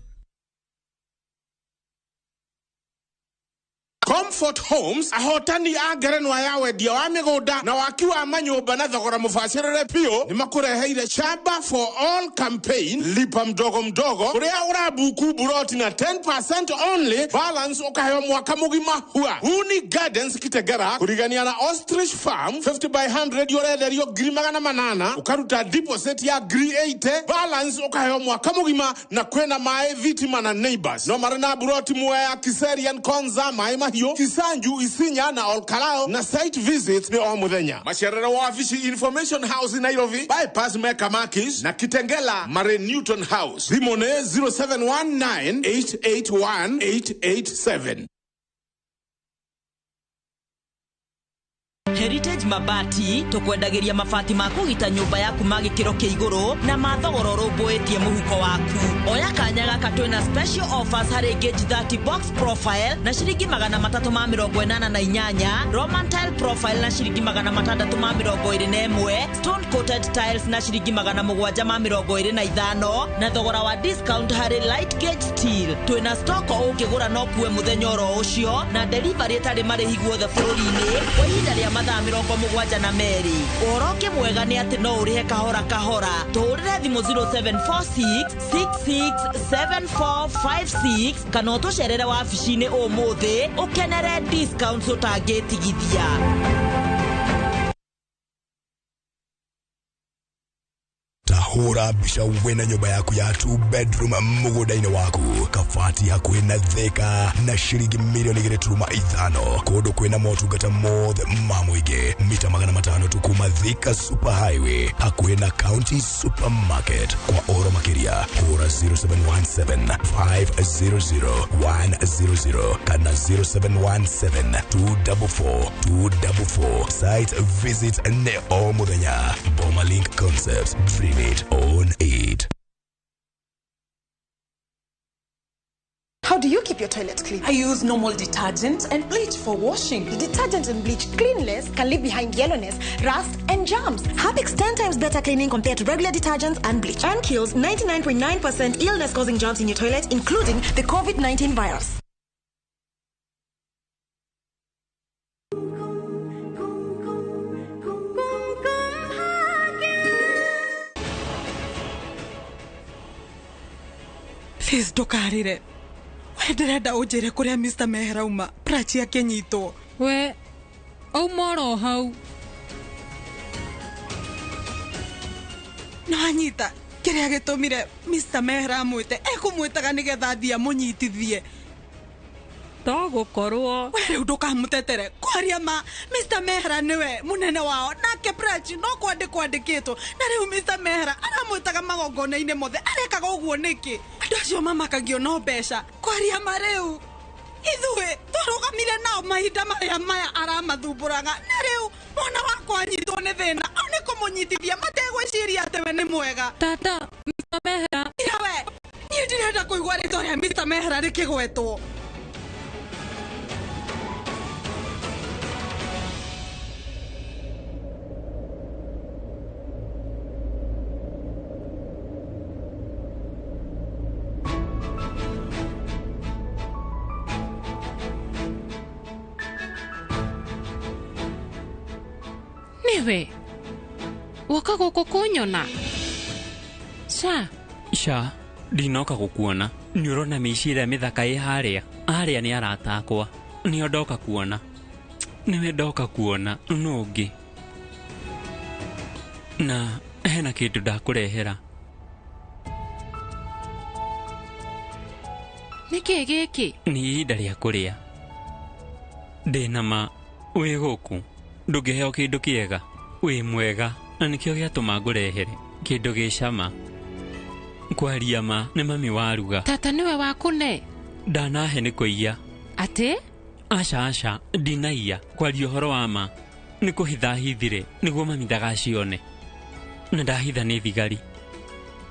Comfort Homes ahotani a ngerenwa ya wendia wa mĩgũnda na waki wa manyũmba na thogora mũbacĩrĩre biũ nĩ makũreheire Shamba for All campaign lipa mdogo mdogo kũrĩa ũrabuku buroti na 10% only balance ũkaheo mwaka mũgima hua. Huni Gardens Kitegera kũrigania na Ostrich Farm 50 by 100 ũrenderio 800,000 ũkaruta deposit ya 80,000 balance ũkaheo mwaka mũgima na kwĩna maĩ thitima na neighbors no marĩ na buroti Mwea Kiserian Konza maĩ mahiũ Kisanju Isinya na Olkalao na site visits ni o muthenya. Macerero wabici Information House Nairobi bypass Mecca Makis na Kitengela Mare Newton House. Thimũ nĩ 0719 881 887. Heritage Mabati tukwendagĩria mabati ma kũgita nyũmba yaku ma gĩkĩro kĩa igũrũ na ma thogora ũrũmbũĩtie mũhuko waku. Oya kanya gaka twĩna special offers harĩ gauge 30 box profile na ciringi 388, Roman tile profile na ciringi 621, stone coated tiles na ciringi 725 na thogora wa discount harĩ light gauge steel. Twĩna stock ũngĩgũra no kuwe mũthenya oro ũcio na delivery ĩtarĩ marĩhi guothe bũrũri-inĩ kwa ihinda rĩa mathaa 72. Ũhoro ũngĩ mwega nĩ atĩ no ũrĩhe kahora kahora. Tũhũrĩre thimũ 0746 667456 kana ũtũcerere wabici-inĩ ũmũthĩ ũkenere discounts ũtangĩtigithia. Hura mbica wena nyũmba yaku ya 2 bedroom mũgũnda-inĩ waku kabati hakuhĩ na Thika na ciringi milioni 2.5 kũndũ kwĩna motungata mothe ma mũingĩ mita 500 tu kuma Thika Super Highway hakuhĩ na County Supermarket. Kwa ũhoro makĩria hũra 0717 500 100 kana 0717 244 244. Site visit nĩ o mũthenya. Boma Link Concepts, dream it, own it. How do you keep your toilet clean? I use normal detergent and bleach for washing. The detergent and bleach cleanless can leave behind yellowness, rust, and germs. Harpic's 10 times better cleaning compared to regular detergents and bleach, and kills 99.9% illness-causing germs in your toilet, including the COVID-19 virus. Please ndukarire. We ndĩrenda ũnjĩre kũrĩa Mr. Mehera uma Prachi akĩnyitwo. We auma oro hau. No anyita kĩrĩa gĩtũmire Mr. Mehera amwĩte ekũmwĩtaga nĩgetha athiĩ amũnyitithie. To gũkorwo we rĩu ndũkamũtetere kwaria ma Mr. Mehera nĩwe mũnene wao nake Prachi no kwandĩkwo andĩkĩtwo na rĩu Mr. Mehera aramwĩtaga magongona-inĩ mothe arekaga ũguo nĩkĩ? Andũ acio mamakagio no mbeca kwaria ma rĩu ithuĩ twarũgamire nao mahinda marĩa maya aramathumbũraga na rĩu mwana wakwa anyitwo nĩ thĩna au nĩ kũmũnyitithia mategwĩciria atĩ we nĩ mwega. Tata Mr. Mehera ira we niĩ ndirenda kũigua rĩtwa rĩa Mr. Mehera rĩkĩgwetwo. Niwe woka gũkũ kũnyona ca ca ndinoka gũkuona nĩ ũrona mĩici ĩrĩa mĩthaka ĩ harĩa arĩa nĩ arata akwa nĩo ndoka kuona nĩwe ndoka kuona nũ ũngĩ na hena kĩndũ ndakũrehera. Nĩkĩ gĩkĩ? Nĩ ihinda rĩa kũrĩa ndĩna ma wĩ gũkũ ndũngĩheo kĩndũ kĩega wĩ mwega na nĩkĩo gĩatũma ngũrehere kĩndũ gĩ cama. Kwaria ma nĩ mami waruga. Tata nĩwe wakũne? Ndanahe nĩ kũiya. Atĩ? Aca aca ndinaiya kwaria ũhoro wa ma nĩ kũhitha hithire nĩguo mami ndagacione na ndahitha nĩ thigari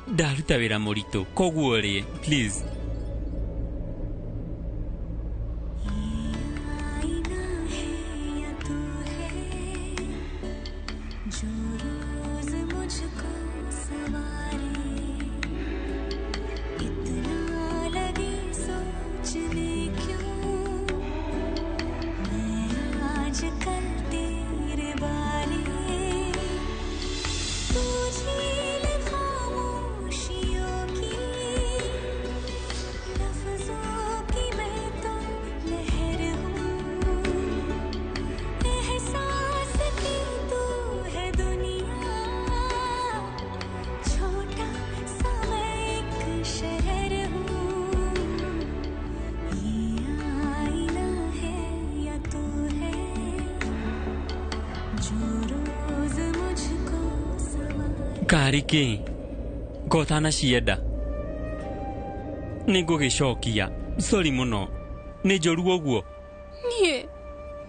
ndaruta wĩra mũritũ koguo rĩ please. Karĩ kĩ ngotana cienda nĩ ngũgĩcokia sori mũno nĩ njũru ũguo. Niĩ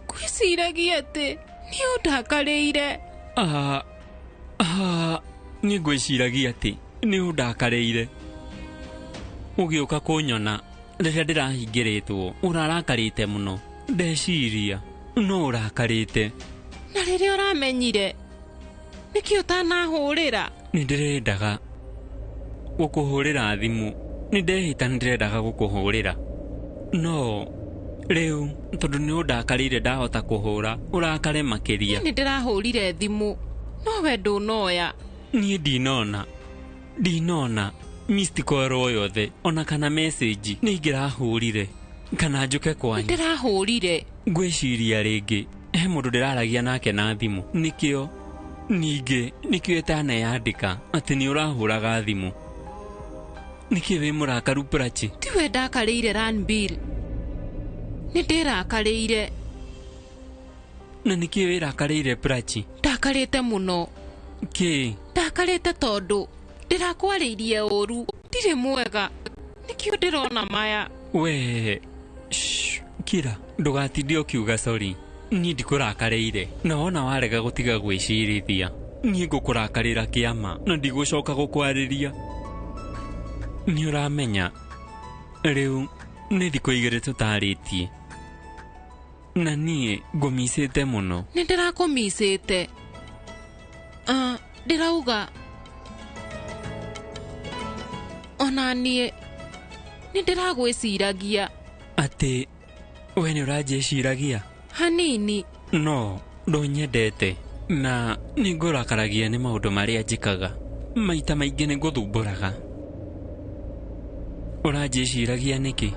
ngwĩciragia atĩ nĩ ũndakarĩire. Niĩ ngwĩciragia atĩ nĩ ũndakarĩire. Ũgĩũka kũnyona rĩrĩa ndĩrahingĩrĩtwo ũrarakarĩte mũno. Ndeciria no ũrakarĩte. Na rĩrĩa ũramenyire nĩkĩ ũtanahũrĩra? Nĩ ndĩrendaga gũkũhũrĩra thimũ. Nĩ ndehĩta nĩ ndĩrendaga gũkũhũrĩra. No rĩu tondũ nĩ ũndakarĩire ndahota kũhũra ũrakare makĩria. Nĩ ndĩrahũrire thimũ no we ndũnoya. Niĩ ndinona missed call o yothe ona kana message. Nĩ ingĩrahũrire kana njũke kwanyu. Ndĩrahũrire. Ngwĩciria rĩngĩ he mũndũ ndĩraragia nake na thimũ. Nĩkĩo ningĩ nĩkĩo ĩtaneyandĩka atĩ nĩ ũrahũraga thimũ. Nĩkĩ wĩ mũrakaru Prachi? Tiwe ndakarĩire Ranbir. Nĩ ndĩrakarĩire. Na nĩkĩ wĩrakarĩire Prachi? Ndakarĩte mũno. Kĩ? Ndakarĩte tondũ ndĩrakwarĩirie ũru. Ndirĩ mwega. Nĩkĩo ndĩrona maya. We kira ndũgatinde ũkiuga sorry. Niĩ ndikũrakarĩire. Na wona warega gũtiga gwĩcirithia niĩ ngũkũrakarĩra kĩama na ndigũcoka gũkwarĩria. Nĩ ũramenya rĩu nĩ thikũ igĩrĩ tũtarĩtie na niĩ ngũmicĩte mũno. Nĩ ndĩrakũmicĩte. Ndĩrauga ona niĩ nĩ ndĩragwĩciragia. Atĩ we nĩ ũranjĩciragia? Hanini. No ndũnyendete na nĩ ngũrakaragia nĩ maũndũ marĩa njĩkaga. Maita maingĩ nĩ ngũthumbũraga. Ũranjĩciragia nĩkĩ?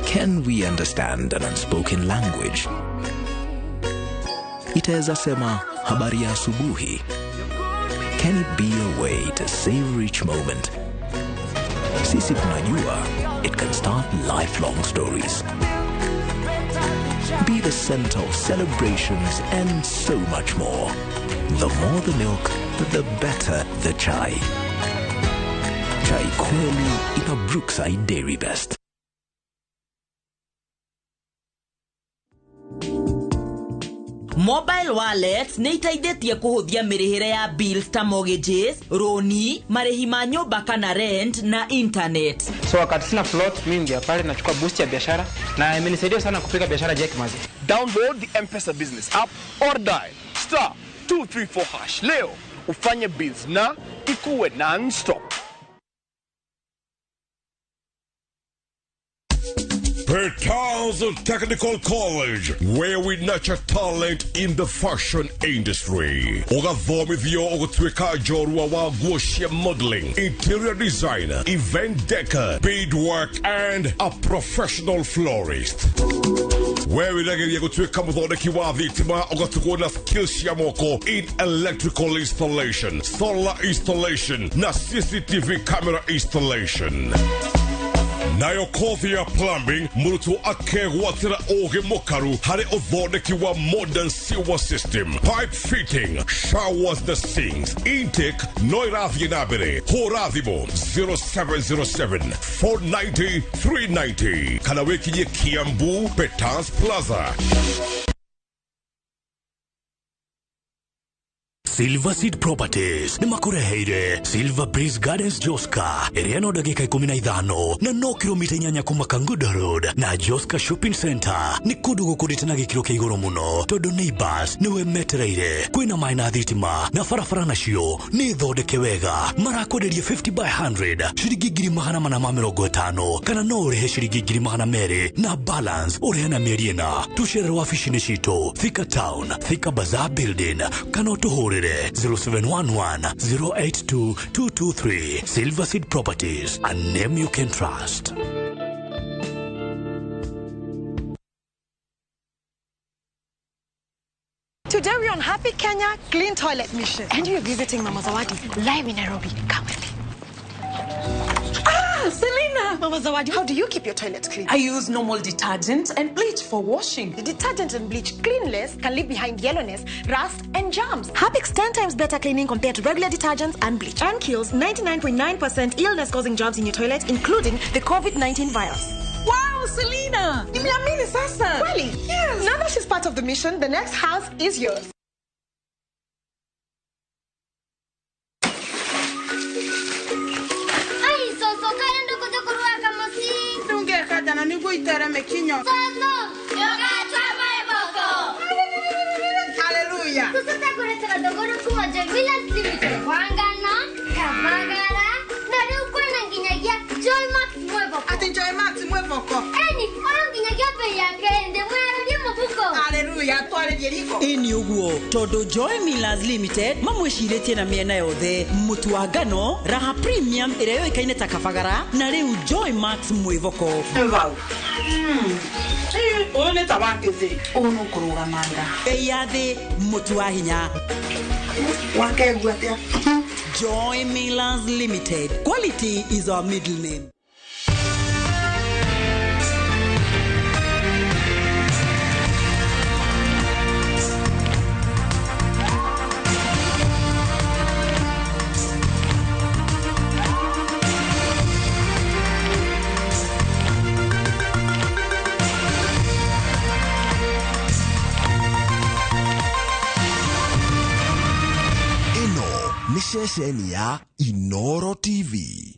Can we understand an unspoken language? Itaweza sema habari ya asubuhi. Can it be a way to savor each moment? Sisi tunajua it can start lifelong stories. Be the center of celebrations and so much more. The more the milk, the better the chai. Chai kweli ina Brookside Dairy Best. Mobile wallets nĩ iteithĩtie kũhũthia mĩrĩhĩre ya bills ta mortgages, roni, marĩhi ma nyũmba kana rent na internet. So wakati sina float mimi ngia pale nachukua boost ya biashara na imenisaidia sana kupiga biashara Jack Mazi. Download the M-Pesa business app or dial star 234 hash leo ufanye bills na ikuwe non-stop. Petals Technical College, where we nurture talent in the fashion industry. Ũgathomithio ũgũtuĩka njorua wa nguo cia modeling, interior designer, event decor, beadwork, and a professional florist. Where wĩrageria gũtuĩka mũthondeki wa thitima ũgatugwo na skills cia moko in electrical installation, solar installation, na CCTV camera installation. Nayo kothi ya plumbing mũrutwo akegwatĩra ũgĩ mũkaru harĩ ũthondeki wa modern sewer system, pipe fitting, showers na sinks. Intake no ĩrathiĩ na mbere. Hũra thimũ 0707 490 390 kana wĩkinyie Kiambu Petals Plaza. Silver Seed Properties nĩ makũreheire Silver Breeze Gardens Joska ĩrĩa no ndagĩka 15 na no kilomita 8 kuma Kangundo Road na Joska Shopping Center. Nĩ kũndũ gũkũrĩte na gĩkĩro kĩa igũrũ mũno tondũ neighbors nĩwe metereire. Kwĩna maĩ na thitima na barabara nacio nĩ thondeke wega. Marakwenderia 50 by 100 ciringi 450 kana no ũrĩhe ciringi 200 na balance ũrĩhe na mĩeri 4. Tũcerere wabici-inĩ citũ Thika Town, Thika Bazaar Building, kana ũtũhũrĩre 0711 082 223. Silver Seed Properties, a name you can trust. Today we're on Happy Kenya Clean Toilet Mission. And we're visiting Mama Zawadi live in Nairobi. Come with me. Ah, Selina! Mama Zawadi, how do you keep your toilet clean? I use normal detergent and bleach for washing. The detergent and bleach cleanless can leave behind yellowness, rust, and germs. Harpic's 10 times better cleaning compared to regular detergents and bleach. And kills 99.9% illness-causing germs in your toilet, including the COVID-19 virus. Wow, Selina! Nimeamini sasa! Really? Yes! Now that she's part of the mission, the next house is yours. Ai, soso, kaya ndokuja kuruaka musi. Ndungekata niguitera mekinyo. Soso, yogatwa maeboko. Hallelujah. Soso takuretera dogoro kuma Joy Millers Limited. Wangana, Kavagara, na riu kwina nginyagia Joy Max Mweboko. Ati Joy Max Mweboko. Eni, oyo nginyagia bei yake ende mwararie mubuko. Hallelujah, twaririe riko. Ĩni ũguo tondũ Joy Millers Limited mamwĩcirĩtie na mĩena yothe mũtu wa ngano Raha Premium ĩrĩa yũĩkaine ta Kabagara na rĩu Joy Max Mwĩvoko. Wow. Ũyũ nĩ ta wa kĩthĩ. Ũyũ nĩ ũkũrũgama nda. Bei ya thĩ mũtu wa hinya. Wakegua atĩa? Joy Millers Limited. Quality is our middle name. Ceceni ya Inoro TV.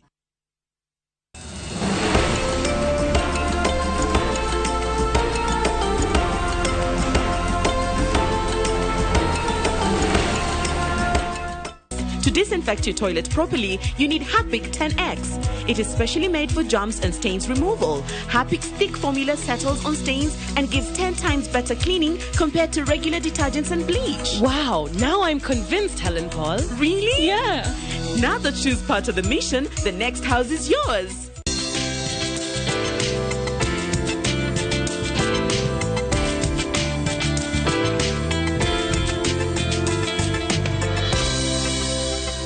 To disinfect your toilet properly, you need Harpic 10X. It is specially made for germs and stains removal. Harpic's thick formula settles on stains and gives 10 times better cleaning compared to regular detergents and bleach. Wow, now I'm convinced, Helen Paul. Really? Yeah. Now that she's part of the mission, the next house is yours.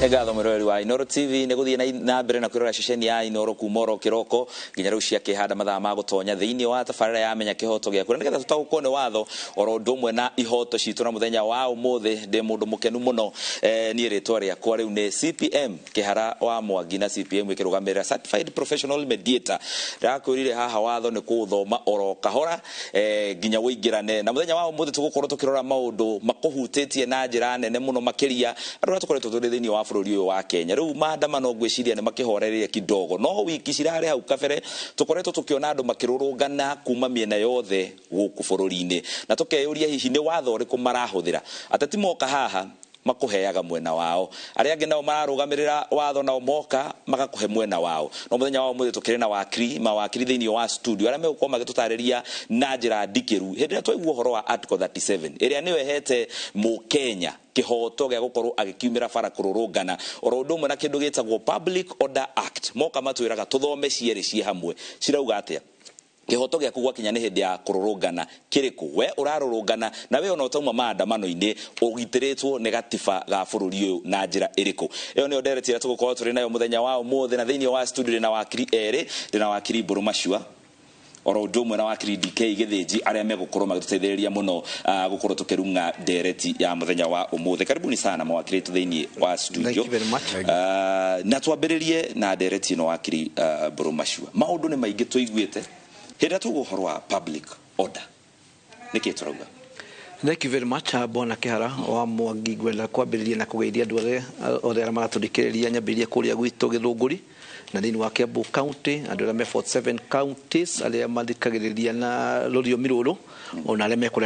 Ngatho mwiroreri wa Inoro TV nä gå thiä na mbere na kwirora ceceni ya Inoro kuma oro kiroko nginya rä u ciakĩhanda mathaa ma gũtonya thĩinĩ wa tabarĩra ya menya kĩhoto gĩaku na nĩgetha tũtaũkwo nĩ watho oro ũndũ ũmwe na ihoto citũ na mũthenya wa ũmũthĩ ndĩ mũndũ mũkenu mũno niĩ rĩtwa rĩakwa rĩu nĩ CPM Kĩhara wa Mwangi na CPM ĩkĩrũgamĩrĩra Certified Professional Mediator. Ndĩrakwĩrire haha watho nĩ kũũthoma oro kahora nginya ũingĩrane na mũthenya wa ũmũthĩ tũgũkorwo tũkĩrora maũndũ makũhutĩtie na njĩra nene mũno makĩria andũ arĩa tũkoretwo tũrĩ thĩinĩ wa bũrũri ũyũ wa Kenya. Rĩu maandamano ngwĩciria nĩ makĩhorereire kidogo no wiki cirarĩ hau kabere tũkoretwo tũkĩona andũ makĩrũrũngana kuma mĩena yothe gũkũ bũrũri-inĩ na tũkeyũria hihi nĩ watho ũrĩkũ marahũthĩra. Ateti moka haha makuheaga mwena wao, arĩa angĩ nao mararũgamĩrĩra watho nao moka magakũhe mwena wao. No mũthenya wa ũmũthĩ tũkĩrĩ na wakiri mawakiri thĩinĩ wa studio arĩa megũkorwo magĩtũtarĩria na njĩra ndikĩru hĩndĩ ĩrĩa twaigua ũhoro wa Article 37 ĩrĩa nĩyo ĩhete mũkenya kĩhoto gĩa gũkorwo agĩkiumĩra bara kũrũrũngana oro ũndũ ũmwe na kĩndũ gĩtagwo Public Order Act. Moka matwĩraga tũthome cierĩ ciĩ hamwe cirauga atĩa kĩhoto gĩaku gwakinya nĩ hĩndĩ ya kũrũrũngana kĩrĩkũ we ũrarũrũngana na we ona ũtauma maandamano-inĩ ũgitĩrĩtwo nĩ gatiba ga bũrũri ũyũ na njĩra ĩrĩkũ. Ĩyo nĩyo ndereti ĩrĩa tũgũkorwo tũrĩ nayo mũthenya wa ũmũthĩ na thĩinĩ wa studio ndĩna wakiri erĩ, ndĩna wakiri Mbũrũ Macua oro ũndũ ũmwe na wakiri DK Gĩthĩnji arĩa megũkorwo magĩtũteithĩrĩria mũno gũkorwo tũkĩrung'a ndereti ya mũthenya wa ũmũthĩ. Karibuni sana mawakiri wetu thĩinĩ wa studio. Thank you very much. Na twambĩrĩrie na ndereti ĩno wakiri Mbũrũ Macua. Maũndũ nĩ maingĩ tũiguĩte hĩndĩ ĩrĩa tũgũ ũhoro wa public order nĩkĩ tũrauga? Thank you very much, Bwana Kihara wa Mwangi. Ngwenda kwambĩrĩria na kũgeithia andũ othe arĩa maratũthikĩrĩria, nyambĩrĩrie kũrĩa gwitũ Gĩthũngũri na thĩinĩ wa Kiambu County, andũ arĩa me 47 counties, arĩa mathikagĩrĩria na rũthiomi rũrũ ona arĩa me kũrĩa.